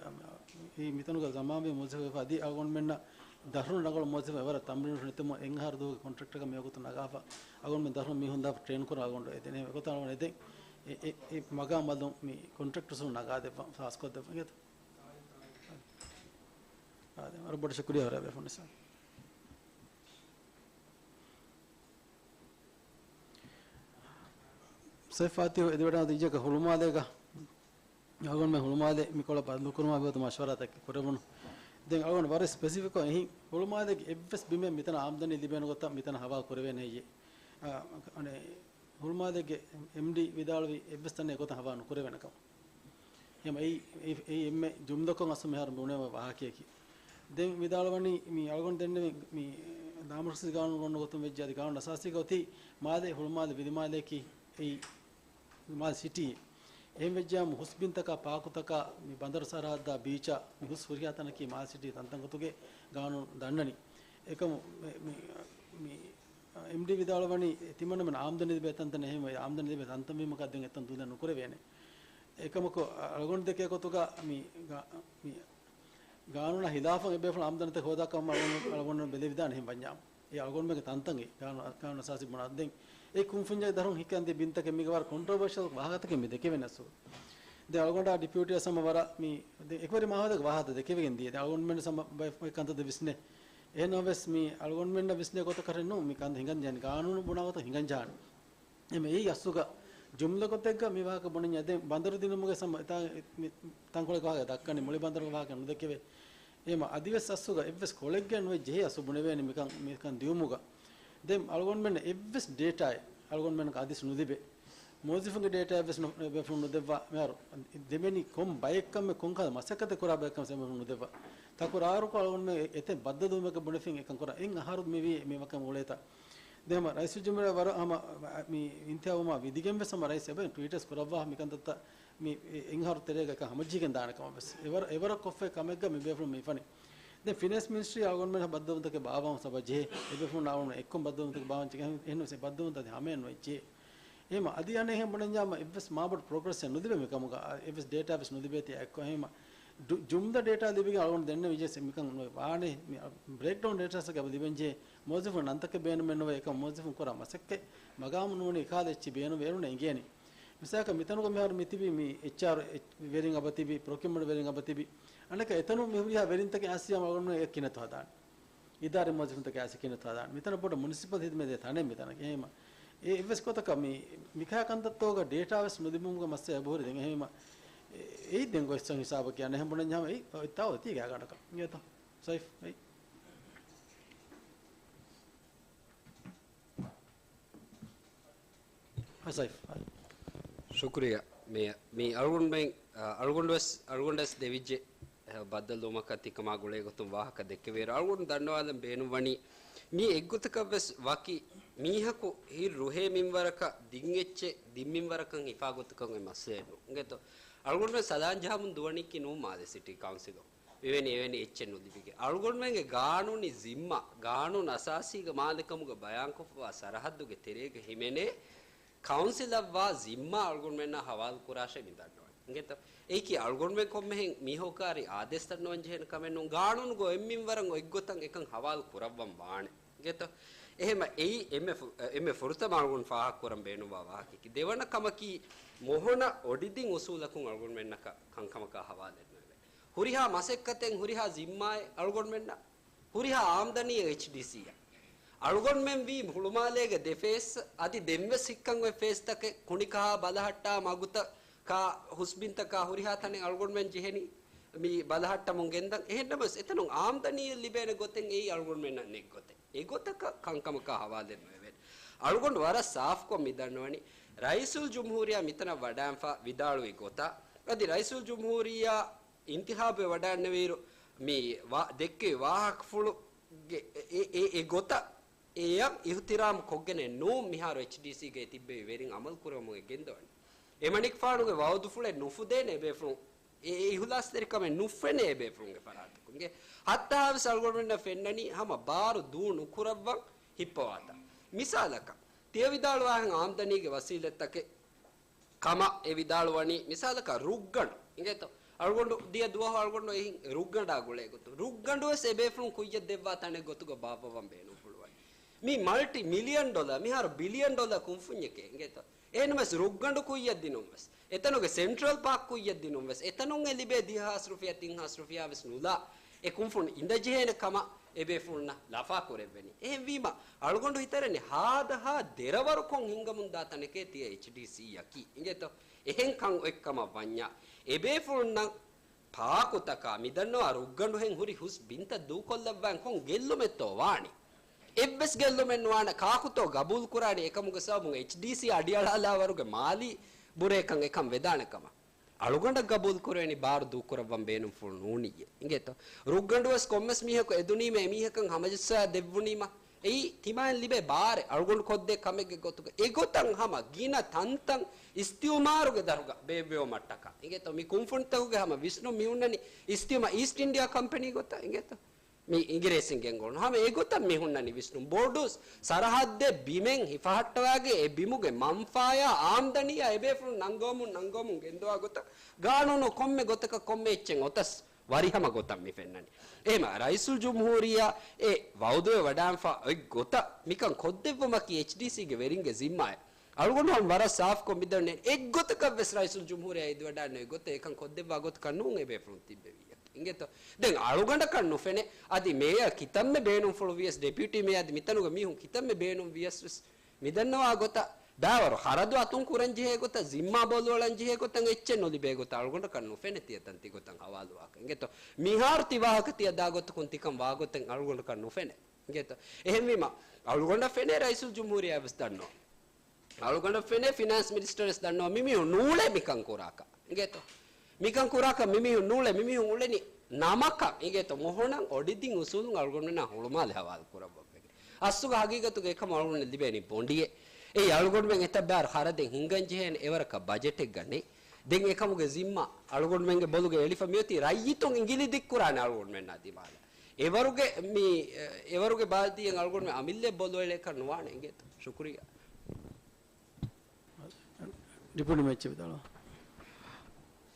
އެ މިތަނުގަ ޒަމާންވީ މުވައްޒަފެއް ވެފަ އަދި އަޅުގަނޑުމެންނަށް ދަށުން ރަނގަޅު މުވައްޒަފެއް އެވަރަށް ތަމްރީނު ނެތުމުން އެއް އަހަރު ދުވަހުގެ ކޮންޓްރެކްޓަކަށް މިވަގުތު ނަގާފަ އަޅުގަނޑުމެން ދަށުން މީހުން ދާފަ ޓްރޭން ކުރަން އަޅުގަނޑު އެދެނީ. އެގޮތަށް އަޅުގަނޑު އެދެން އެ، އެ، އެ މަގާމް ބަދަލުން މި ކޮންޓްރެކްޓް އުސޫލު ނަގާދެއްވަން ފާސްކޮށްދެއްވަން އިނގޭތަ؟ އާދެ، ވަރަށް ބޮޑަށް ޝުކުރިއްޔާ ހުރެ ބޭފުޅުންނަށް. ސައިފާތިހު އެދިވަޑާ ދިއްޖަކަ ހުޅުމާލޭގަ އަޅުގަނޑުމެން ހުޅުމާލެ މިކޮޅަށް ބަދަލުކުރުމާ މިގޮތަށް މަޝްވަރާތަކެއް ކުރެވުނު. ދެން އަޅުގަނޑު ވަރަށް ސްޕެސިފިކް އެހި ހުޅުމާލޭގެ އެއްވެސް ބިމެއް މިތަނަށް އާމްދަނީ ލިބޭނެ ގޮތަށް މިތަނަށް ހަވާ ކުރެވޭނެ ހެއްޔޭ؟ އަ، އަނެއް ހުޅުމާލޭގެ އެމްޑީ ވިދާޅުވި އެއްވެސް ތަނެއް ގޮތަށް ހަވާ ނުކުރެވޭނެ ކަމަށް. އެހެން އެއީ، އެއީ، އެއީ އެންމެ ޖުމްލަކޮށް އަސްލު މިހާރު ބުނެވޭ ވާހަކަޔަކީ. ދެން ވިދާޅުވަނީ މި އަޅުގަނޑު ދެންނެވި މި ދާމަރުކަޒީ ގާނޫނު ގޮންނަ ގޮތުން ވެއްޖެ އަދި ގާނޫނު އަސާސީގަ އޮތީ މާލެ ހުޅުމާލެ ވިލިމާލެއަކީ އެއީ މާލެ ސިޓީ. އެހެން ވެއްޖެއްޔާމު ހުސް ބިންތަކާ ޕާކުތަކާ މި ބަނދަރު ސަރަހައްދާ ބީޗާ މި ހުސް ހުރިހާ ތަނަކީ މާލެ ސިޓީ ތަންތަން ގޮތުގެ ގާނޫނު ދަންނަނީ. އެކަމު މި، މި، މި އެމްޑީ ވިދާޅުވަނީ ތިމަންނަމެން އާމްދަނީ ލިބޭ ތަންތަން އެހެންވެ އާމްދަނީ ލިބޭ ތަންތަން ވީމަކާ ދެން އެތަން ދޫލެއް ނުކުރެވޭނެ. އެކަމަކު އަޅުގަނޑު ދެކޭ ގޮތުގަ މި ގާ-، މި ގާނޫނާ ހިލާފަށް އެބޭފުޅުން އާމްދަނީތައް ހޯދާކަމަށް އަޅުގަނޑު، އަޅުގަނޑު ބެލެވިދާނެ އެހެން ވަންޏާ. އެ އަޅުގަނޑުމެންގެ ތަންތަން ގާނޫ-، ގާނޫނު އަސާސީ ބުނާ. ދެން އެ ކުންފުންޏެއް ދަށުން ހިކަން ދިޔަ ބިންތަކެއް މީގެ ވަރަށް ކޮންޓްރޮވަރޝަލް ވާހަކަތަކެއް މި ދެކެވޭނެ އަސްލު. ދެން އަޅުގަނޑާ ޑިޕިއުޓީ އަސް ހަމަ ވަރަށް މި ދެ-، އެކުވެރި މާހައުލެއްގެ ވާހަކަ ދެކެވިގެން ދިޔަ. ދެން އަޅުގަނޑުމެން ހަމަ ބައެއް ކަންތައް ދެ ވިސްނޭ. އެހެން ނަމަވެސް މި އަޅުގަނޑުމެންނަށް ވިސްނޭ ގޮތަކަށް ނޫން މި ކަންތައް ހިނގަން ޖެހޭނެ. ގާނޫނު ބުނާ ގޮތަށް ހިނގަން ޖެހޭނެ. އެމެ އެއީ އަސްލުގަ ޖުމްލަ ގޮތެއްގަ މި ވާހަކަ ބުނަންޏާ ދެން ބަނދަރު ދިނުމުގެ ސަމަ އެތާ މި ތަންކޮޅެއްގެ ވާހަކަ ދައްކަނީ މުޅި ބަނދަރުގެ ވާހަކަ ނުދެކެވޭ. އެހެމަ އަދިވެސް އަސްލުގަ އެއްވެސް ކޮޅެއްގެ ނުވެއްޖެހޭ އަސްލު ބުނެވޭނެ މިކަން، މިކަން ދިއުމުގަ. ދެން އަޅުގަނޑުމެން އެއްވެސް ޑޭޓާއެއް އަޅުގަނޑުމެން އަދިސް ނުލިބޭ. މުވައްޒަފުންގެ ޑޭޓާއެއްވެސް ނު-، ބޭފުޅުން ނުދެއްވާ މިހާރު ދެމެނި ކޮން ބައެއްކަމެއް ކޮންކަހަލަ މަސައްކަތެއް ކުރާ ބައެއްކަމެއް ބޭފުޅުން ނުދެއްވާ. ތަކުރާރުކޮށް އަޅުގަނޑުމެން އެ-، އެތައް ބައްދަލުވުމެއްގެ ބުނެފިން އެކަން ކުރާ. އެއް އަހަރު މިވީ މި ވަކަން އުޅޭތާ. ދެން ހަމަ ރައީސުލްޖުމްހޫރިއްޔާ ވަރަށް ހަމަ މި އިންތިހާބު މާ ވިދިގެން ވެސް ހަމަ ރައީސް އެބައިން ޓްވީޓް ވެސް ކުރައްވާ މިކަންތައްތައް މި އެ-، އެއް އަހަރު ތެރޭގަ އެކަން ހަމަޖެހިގެން ދާނެ ކަމަށް ވެސް. އެވަރަށް، އެވަރަށް ކޮށްފައި ކަމެއްގަ މި ބޭފުޅުން މި ފަނި. ދެން ފިނޭންސް މިނިސްޓްރީ އަޅުގަނޑުމެން ބައްދަލުވުންތަކެއް ބާއްވަމުން ސަބަ ޖެހޭ. އެ ބޭފުޅުން އަޅުގަނޑު އެއްކޮށް ބައްދަލުވުންތަކެއް ބާއްވަން ޖެހޭ. އެހެން ވެސް އެ ބައްދަލުވުންތައް އަދި ހަމައެއް ނުވެއްޖެ. އެހެމަ އަދި އަނެއް އެހެން ބުނަންޏާމަ އެއްވެސް މާބޮޑު ޕްރޮގްރެސްއެއް ނުލިބޭ މިކަމުގަ، އެއްވެސް ޑޭޓާ ވެސް ނުލިބޭތީ އެއްކޮށް. އެހެމަ ޑު-، ޖުމްލަ ޑޭޓާ ލިބިގެން އަޅުގަނޑު ދެންނެވި ޖެސް މިކަން ނުވެ ވާނެ. މި ބްރޭކްޑައުން ޑޭޓާސް ގަބަ ލިބެންޖެ މުވައްޒަފުން ނަންތަކެއް ބޭނުމެއް ނުވެ. އެކަމް މުވައްޒަފުން ކުރާ މަސައްކަތް މަގާމު ނޫނީ ކާލެއްޗި ބޭނުވެ އެރުނެ އިނގޭނީ. މިސާލަކަށް މިތަނުގަ މިހާރު މިތިބީ މި އެޗްއާރް ވެރިން އަބަ ތިބި، ޕްރޮކިއުމަންޓް ވެރިން އަބަ ތިބި. އަނެކަ އެތަނުން މި ހުރިހާ ވެރިންތަކެއް އައިސް އަޅުގަނޑު އެ ކިނަތު ހަދާނެ. އިދާރީ މުވައްޒަފުންތަކެއް އައިސް ކިނަތު ހަދާނެ. މިތަނަށް ބޮޑަށް މުނިސިޕަލް ހިދުމަތް ދޭ ތަނެއް މިތަނަކީ. އެހެމަ އެ އެއްވެސް ގޮތަކަށް މި، މިކަހަލަ ކަންތައްތަކުގަ ޑޭޓާ ވެސް ނުލިބުމުގެ މައްސަލަ އެބަހުރި. ދެން އެހެމަ އެއީ ދެން ގޮއްސަން ހިސާބަށް ކިޔާނެ އެހެން ބުނަންޏާމަ އެއީ އޮތްތާ އޮތީ ގާގާނަކަށް. އިނގޭތޯ؟ ސައިފް އެއީ. ހަ، ސައިފް. ޝުކުރިއްޔާ. މި، މި އަޅުގަނޑުމެން، އަ، އަޅުގަނޑުވެސް، އަޅުގަނޑަސް ދެވިއްޖެ، އަ، ބައްދަލުވުމަކަށް ތިކަމާ ގުޅޭގޮތުން ވާހަކަ ދެއްކެވިއިރު، އަޅުގަނޑު ދަންނަވާލަން ބޭނުންވަނީ، މީ އެއްގޮތަކަށްވެސް ވަކި މީހަކު ހިތް ރުހޭ މިންވަރަކަށް ދިން އެއްޗެއް ދިން މިންވަރަކަށް ހިފާ ގޮތަކަށް އޮތް މައްސަލައެއް ނޫން. އިނގޭތޯ؟ އަޅުގަނޑުމެން ސަލާން ޖަހަމުން ދުވަނީކީ ނޫން މާލެ ސިޓީ ކައުންސިލުން މިވެނި އެވެނި އެއްޗެއް ނުލިބިގެން. އަޅުގަނޑުމެންގެ ގާނޫނީ ޒިންމާ، ގާނޫނު އަސާސީގެ މާލެކަމުގަ ބަޔާންކޮށްފަވާ ސަރަހައްދުގެ ތެރޭގަ ހިމެނޭ ކައުންސިލަށްވާ ޒިންމާ އަޅުގަނޑުމެންނާ ހަވާލު ކުރާށޭ މި ދަންނަވަނީ. އިނގޭތޯ؟ އެއީކީ އަޅުގަނޑުމެން ކޮންމެހެން މީހަކު ކާރި އާދޭސް ދަންނަވަން ޖެހޭނެ ކަމެއް ނޫން. ގާނޫނުގަ އޮތް މިންވަރަށް އޮތް ގޮތަށް އެކަން ހަވާލު ކުރައްވަން ވާނެ. އިނގޭތޯ؟ އެހެމަ އެއީ އެންމެ ފު-، އެންމެ ފުރަތަމަ އަޅުގަނޑު ފާހަގަކުރަން ބޭނުންވާ ވާހަކައަކީ. ދެވަނަ ކަމަކީ މޮހޮނަ އޮޑިދިން އުސޫލަކުން އަޅުގަނޑުމެންނަކަށް ކަންކަމަކާ ހަވާލެއް ނުވޭ. ހުރިހާ މަސައްކަތެއް ހުރިހާ ޒިންމާއެއް އަޅުގަނޑުމެންނަށް ހުރިހާ އާމްދަނީއެއް އެޗްޑީސީއަށް. އަޅުގަނޑުމެން ވީ ހުޅުމާލޭގެ ދެ ފޭސް، އަދި ދެންވެސް ހިއްކަން އޮތް ފޭސްތަކެއް ކުނިކަހާ ބަލަހައްޓާ މަގުތަކާ ހުސްބިންތަކާ ހުރިހާ ތަނެއް އަޅުގަނޑުމެން ޖެހެނީ މި ބަލަހައްޓަމުން ގެންދަން. އެހެންނަމަވެސް އެތަނުން އާމްދަނީއެއް ލިބޭނެ ގޮތެއް އެއީ އަޅުގަނޑުމެންނަށް ނެތް ގޮތެއް. އެގޮތަކަށް ކަންކަމަކާ ހަވާލެއް ނުވެވޭނެ. އަޅުގަނޑު ވަރަށް ސާފުކޮށް މި ދަންނަވަނީ، ރައީސުލްޖުމްހޫރިއްޔާ މިތަނަށް ވަޑައިންފަ ވިދާޅުވި ގޮތަށް، އަދި ރައީސުލްޖުމްހޫރިއްޔާ އިންތިހާބުވެ ވަޑައިންނެވިއިރު މި ވާ-، ދެއްކެވި ވާހަކަފުޅުގެ އެ، އެ، އެ، އެ ގޮތަށް އެޔަށް އިހުތިރާމް ކޮށްގެނެއް ނޫން މިހާރު އެޗްޑީސީގައި ތިއްބެވި ވެރިން އަމަލު ކުރަމުން ގެންދަވަނީ. އެމަނިކުފާނުގެ ވައުދުފުޅެއް ނުފުދޭނެ އެބޭފުޅުން އެ، އެ އިހުލާސްތެރިކަމެއް ނުފެނޭ އެބޭފުޅުންގެ ފަރާތަކުން. އިނގޭ، ހައްތަހާވެސް އަޅުގަނޑުމެންނަށް ފެންނަނީ ހަމަ ބާރު ދޫ ނުކުރައްވަން ހިއްޕަވާތާ. މިސާލަކަށް، ތިޔަ ވިދާޅުވާހެން އާމްދަނީގެ ވަސީލަތްތަކެއް ކަމަށް އެ ވިދާޅުވަނީ، މިސާލަކަށް ރުއްގަނޑު. އިނގޭތޯ؟ އަޅުގަނޑު ދިޔަ ދުވަހު އަޅުގަނޑު އެހިން ރުއްގަނޑާ ގުޅޭ ގޮތުން. ރުއްގަނޑުވެސް އެބޭފުޅުން ކުއްޔަށް ދެއްވާ ތަނެއް ގޮތުގަ ބާއްވަވަން ބޭނުންފުޅުވަނީ. މި މަލްޓި މިލިއަން ޑޮލަރ، މިހާރު ބިލިއަން ޑޮލަރ ކުންފުންޏެކޭ. އިނގޭތޯ؟ އެހެންވެސް ރުއްގަނޑު ކުއްޔަށް ދިނުންވެސް، އެތަނުގެ ސެންޓްރަލް ޕާކް ކުއްޔަށް ދިނުންވެސް، އެތަނުން އެ ލިބޭ ދިހަ ހާސް ރުފިޔާ، ތިން ހާސް ރުފިޔާވެސް ނުލާ، އެ ކުންފުން އިނދަޖެހޭނެ ކަމަށް އެބޭފުޅުންނަށް ލަފާކުރެއްވެނީ. އެހެންވީމަ، އަޅުގަނޑު ހިތަށް އަރަނީ ހާދަހާ ދެރަވަރުކޮށް ހިންގަމުންދާ ތަނެކޭ ތިޔަ އެޗްޑީސީއަކީ. އިނގޭތޯ؟ އެހެން ކަން އޮތްކަމަށް ވަންޏާ، އެބޭފުޅުންނަށް ޕާކުތަކާ މިދަންނަވާ ރުއްގަނޑުހެން ހުރި ހުސް ބިންތައް ދޫކޮށްލައްވާން ކޮން ގެއްލުމެއްތޯ ވާނީ؟ އެއްވެސް ގެއްލުމެއް ނުވާނެ. ކާކުތޯ ގަބޫލުކުރާނީ އެކަމުގެ އެޗްޑީސީ އަޑިއަޅާލާވަރުގެ މާލީ ބުރޭކަން އެކަން ވެދާނެ ކަމަށް؟ އަޅުގަނޑަށް ގަބޫލުކުރެވެނީ ބާރު ދޫކުރައްވަން ބޭނުންފުޅު ނޫނިއްޔޭ. އިނގޭތޯ؟ ރުއްގަނޑުވެސް ކޮންމެސް މީހަކު އެދުނީމަ އެމީހަކަށް ހަމަޖައްސާ ދެއްވުނީމަ އެއީ ތިމާއިން ލިބޭ ބާރެއް. އަޅުގަނޑު ކޮށްދޭ ކަމެއްގެ ގޮތުގަ އެގޮތަށް ހަމަ ގިނަ ތަންތަން އިސްތިއުމާރުގެ ދަށުގަ ބޭއްވެވުމަށްޓަކާ. އިނގޭތޯ؟ މި ކުންފުނިތަކުގެ ހަމަ ވިސްނުން މި ހުންނަނީ އީސްޓް އިންޑިއާ ކަމްޕެނީ ގޮތަށް. އިނގޭތޯ؟ މި އިނގިރޭސިން ގެންގުޅުނު ހަމަ އެގޮތަށް މި ހުންނަނީ ވިސްނުން. ބޮޑު ސަރަހައްދެއް ބިމެއް ހިފަހައްޓަވާގެ އެ ބިމުގެ މަންފާޔާ އާމްދަނީއާ އެބޭފުޅުން ނަންގަވަމުން ނަންގަވަމުން ގެންދަވާ ގޮތަށް ގާނޫނު ކޮންމެ ގޮތަކަށް ކޮންމެ އެއްޗެއް އޮތަސް ވަރިހަމަ ގޮތަށް މި ފެންނަނީ. އެހެމަ ރައީސުލްޖުމްހޫރިއްޔާ އެ ވައުދުވެ ވަޑާންފަ އޮތް ގޮތަށް މިކަން ކޮށްދެއްވުމަކީ އެޗްޑީސީގެ ވެރިންގެ ޒިންމާއެއް. އަޅުގަނޑު ހަމަ ވަރަށް ސާފުކޮށް މިދަންނެ އެއްގޮތަކަށް ވެސް ރައީސުލްޖުމްހޫރިއްޔާ އެދިވަޑާން އޮތް ގޮތަށް އެކަން ކޮށްދެއްވާ ގޮތަކަށް ނޫން އެބޭފުޅުން ތިއްބެވިއްޔާ. އިނގޭތޯ؟ ދެން އަޅުގަނޑަކަށް ނުފެނޭ. އަދި މޭޔަރ ކިތަންމެ ބޭނުންފުޅު ވިޔަސް، ޑެޕިއުޓީ މޭޔަރ އަދި މިތަނުގެ މީހުން ކިތަންމެ ބޭނުން ވިޔަސް ވެސް، މިދަންނަވާ ގޮތަށް ބާވަރު ހަރަދު އަތުން ކުރަން ޖެހޭ ގޮތަށް، ޒިންމާ ބޯލުއަޅަން ޖެހޭ ގޮތަށް އެއްޗެއް ނުލިބޭ ގޮތަށް އަޅުގަނޑަކަށް ނުފެނޭ ތިޔަ ތަން ތިގޮތަށް ހަވާލުވާކަށް. އިނގޭތޯ؟ މިހާރު ތި ވާހަކަ ތިޔަ ދާ ގޮތަކުން ތިކަން ވާ ގޮތެއް އަޅުގަނޑަކަށް ނުފެނޭ. އިނގޭތޯ؟ އެހެންވީމަ، އަޅުގަނޑަށް ފެނޭ ރައީސުލްޖުމްހޫރިއްޔާ ވެސް ދަންނަވަން. އަޅުގަނޑަށް ފެނޭ ފިނޭންސް މިނިސްޓަރެސް ދަންނަވަން މި މީހުން ނޫޅޭ މިކަން ކުރާކަށް. އިނގޭތޯ؟ މިކަން ކުރާކަށް މި މީހުން ނޫޅޭ. މި މީހުން އުޅެނީ ނަމަކަށް. އިނގޭތޯ؟ މޮހޮނަށް އޮޑިދިން އުސޫލުން އަޅުގަނޑުމެންނާ ހުޅުމާލެ ހަވާލު ކުރައްވައްވެގެން. އަސްލުގަ ހަގީގަތުގަ އެކަމަށް އަޅުގަނޑަށް ލިބޭނީ ބޮނޑިއެއް. އެއީ އަޅުގަނޑުމެން އެތައް ބާރު ޚަރަދެއް ހިންގަން ޖެހޭނެ އެވަރަކަށް ބަޖެޓެއްގަ ނެތް. ދެން އެކަމުގެ ޒިންމާ އަޅުގަނޑުމެންގެ ބޮލުގަ އެޅިފަ މިއޮތީ ރައްޔިތުން އިނގިލި ދިއްކުރާނެ އަޅުގަނޑުމެންނާ ދިމާލަށް. އެވަރުގެ މި، އެވަރުގެ ބާލްދީއެއް އަޅުގަނޑުމެން އަމިއްލައަށް ބޮލުއެޅޭކަށް ނުވާނެ އިނގޭތޯ. ޝުކުރިއްޔާ. ޑިޕުޓީ މޭޔަރ ވިދާޅުވާ.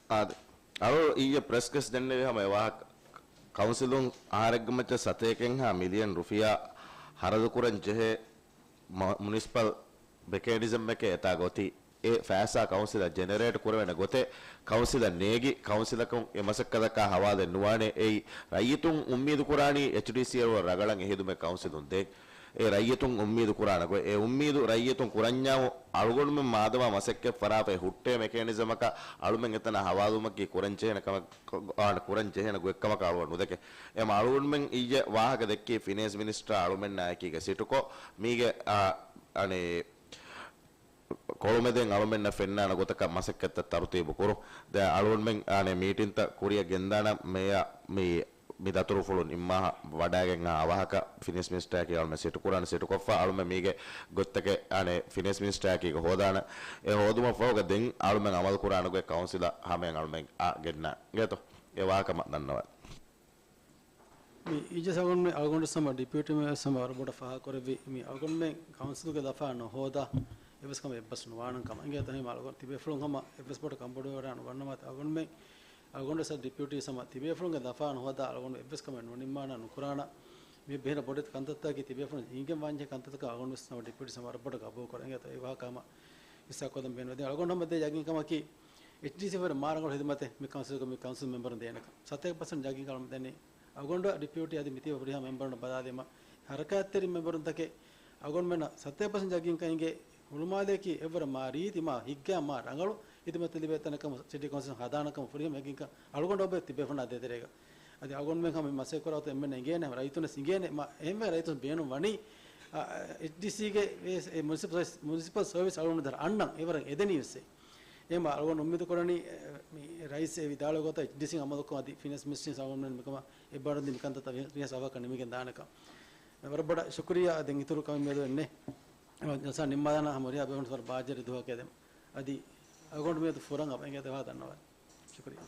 އާދެ. އަޅު އިއްޔެ ޕްރެސްގަސް ދެންނެވި ހަމަ އެ ވާހަކަ. ކައުންސިލުން އަހަރެއްގެ މައްޗަށް ސަތޭކައެއްހާ މިލިއަން ރުފިޔާ ހަރަދުކުރަން ޖެހޭ މަ-، މުނިސިޕަލް މެކޭނިޒަމްއެކޭ އެތާ ގޮތީ. އެ ފައިސާ ކައުންސިލަށް ޖެނެރޭޓް ކުރެވޭނެ ގޮތެއް ކައުންސިލަށް ނޭގި، ކައުންސިލަކުން އެ މަސައްކަތަކާ ހަވާލެއް ނުވާނެ. އެއީ، ރައްޔިތުން އުއްމީދު ކުރާނީ އެޗްޑީސީއަށް ރަގަޅަށް އެ ހިދުމަތް ކައުންސިލުން ދޭން. އެ ރައްޔިތުން އުއްމީދު ކުރާނެ ގޮތް، އެ އުއްމީދު ރައްޔިތުން ކުރަންޏާ އަޅުގަނޑުމެން މާދަމާ މަސައްކަތް ފަރާތު ހުއްޓޭ މެކޭނިޒަމަކަށް އަޅުމެން އެތަނަށް ހަވާލުވުމަކީ ކުރަން ޖެހޭނެ ކަމަށް، ކުރަން ޖެހޭނެ ގޮތްކަމަކަށް އަޅުގަނޑު ނުދެކެ. އެމަ އަޅުގަނޑުމެން އިއްޔެ ވާހަކަ ދެއްކީ ފިނޭންސް މިނިސްޓަރ އަޅުމެންނާއެކީގަ ސިޓުކޮށް، މީގެ، އާ، އަނެ، ކޮޅުމެދެން އަޅުމެންނަށް ފެންނާނެ ގޮތަކަށް މަސައްކަތްތައް ތަރުތީބު ކުރުން. ދެ އަޅުގަނޑުމެން އަނެ މީޓިންތައް ކުރިއަށް ގެންދާނަ މެޔަ މި މި ދަތުރުފުޅުން އިއްމާހަށް ވަޑާގެން އާ އަވަހަކަށް ފިނޭންސް މިނިސްޓަރަކީ އަޅުމެން ސިޓު ކުރާނެ، ސިޓުކޮށްފަ އަޅުމެން މީގެ ގޮތްތަކެއް އަނެ ފިނޭންސް މިނިސްޓަރަކީގަ ހޯދާނެ. އެ ހޯދުމަށް ފަހުގަ ދެން އަޅުމެން އަމަލު ކުރާނެ ގޮތް ކައުންސިލަށް ހަމަޔަށް އަޅުމެން އާ ގެންނާ ގޭތޯ. އެ ވާހަކަ މަ ދަންނަވާ. މި އިޖަސް އަޅުގަނޑުމެން އަޅުގަނޑު ސަމަ ޑިޕިއުޓީ މޭޔަރ ސަމަ ވަރަށް ބޮޑަށް ފާހަގަކުރެއްވި މި އަޅުގަނޑުމެން ކައުންސިލުގެ ލަފާ ނުހޯދާ އެއްވެސް ކަމެއް އެއްބަސް ނުވާނަން ކަމަށް. އިނގޭތަ ހަމަ އަޅުގަނޑު ތިބޭފުޅުން ހަމަ އެއްވެސް ބޮޑަށް ކަންބޮޑުވެވަޑާ ނުގަންނަމާ އަޅުގަނޑުމެން އަޅުގަނޑު ސަ ޑިޕިއުޓީ ސަމަ ތިބޭފުޅުންގެ ލަފާ ނުހޯދާ އަޅުގަނޑު އެއްވެސް ކަމެއް ނުނިންމާނަން ނުކުރާނަ. މި ބެހޭ ބޮޑެތި ކަންތައްތަކަކީ ތިބޭފުޅުން އިނގެން ވާންޖެހޭ ކަންތައްތަކަށް އަޅުގަނޑު ސަމަ ޑިޕިއުޓީ ސަމަ ވަރަށް ބޮޑަށް ގަބޫލު ކުރަން. އިނގޭތަ އެ ވާހަކަ ހަމަ އިސް ކޮށްލަން ބޭނުންވެދިން. އަޅުގަނޑު ހަމަ ދޭ ޔަގީން ކަމަކީ އެޗްޑީސީ ވަރަށް މާ ރަނގަޅު ހިދުމަތެއް މި ކައުންސިލްގަ މި ކައުންސިލް މެމްބަރުން ދޭނެކަން. ސަތޭކަ ޕަސެންޓް ޔަގީން ކަމަށް ދެނީ އަޅުގަނޑު ޑިޕިއުޓީ އަދި މިތިބި ހުރިހާ މެމްބަރުން ބަލާލީމަ، ހަރަކާތްތެރި މެމްބަރުންތަކެއް އަޅުގަނޑުމެންނަށް ސަތޭކަ ޕަސެންޓް ޔަގީންކަން އިނގޭ ހުޅުމާލެއަކީ އެއްވަރަށް މާ ރީތި މާ ހިތްގައި މާ ރަނގަޅު ހިދުމަތެއް ލިބޭ ތަނަކަށް ސިޓީ ކައުންސިލް ހަދާނެ ކަމަށް ފުރިހަމަ ޔަގީންކަން އަޅުގަނޑު އޮބެ ތިބޭފުޅުންނާ ދޭތެރޭގަ. އަދި އަޅުގަނޑުމެން ހަމަ މަސައްކަތް ކުރާ އޮތީ އެންމެން އެނގޭނެ ހަމަ ރައްޔިތުންވެސް އިނގޭނެ މާ އެހެންވެ ރައްޔިތުން ބޭނުން ވަނީ، އާ، އެޗްޑީސީގެ ވެސް އެ މުނިސިޕަލް ސަރވިސް، މުނިސިޕަލް ސަރވިސް އަޅުގަނޑު ދަރަ އަންނަން އެވަރަށް އެދެނީ ވެސް. އެހެންމަ އަޅުގަނޑު އުއްމީދު ކުރަނީ، އެ، މި ރައީސް އެ ވިދާޅުވި ގޮތަށް އެޗްޑީސީ އަމަލުކޮށް އަދި ފިނޭންސް މިނިސްޓްރީން އަޅުގަނޑުމެން މިކަމަށް އެއްބަރުން ދިން މިކަންތައްތައް ވި-، ވިޔަސް އަވަހަކަށް ނިމިގެން ދާނެކަން. ވަރަށް ބޮޑަށް ޝުކުރިއްޔާ. ދެން އިތުރު ކަމެއް މިއަދު އެއްނެއް. ޖަލްސާ ނިންމާލާނަ ހަމަ ހުރިހާ ބޭފުޅުން ވަރަށް ބާއްޖަވެރި ދުވަހަކަށް އެދެމު. އަދި އަޅުގަނޑު މިއަދު ފުރަން އަބަ އެނގޭތަ ވާ ދަންނަވާ. ޝުކުރިއްޔާ.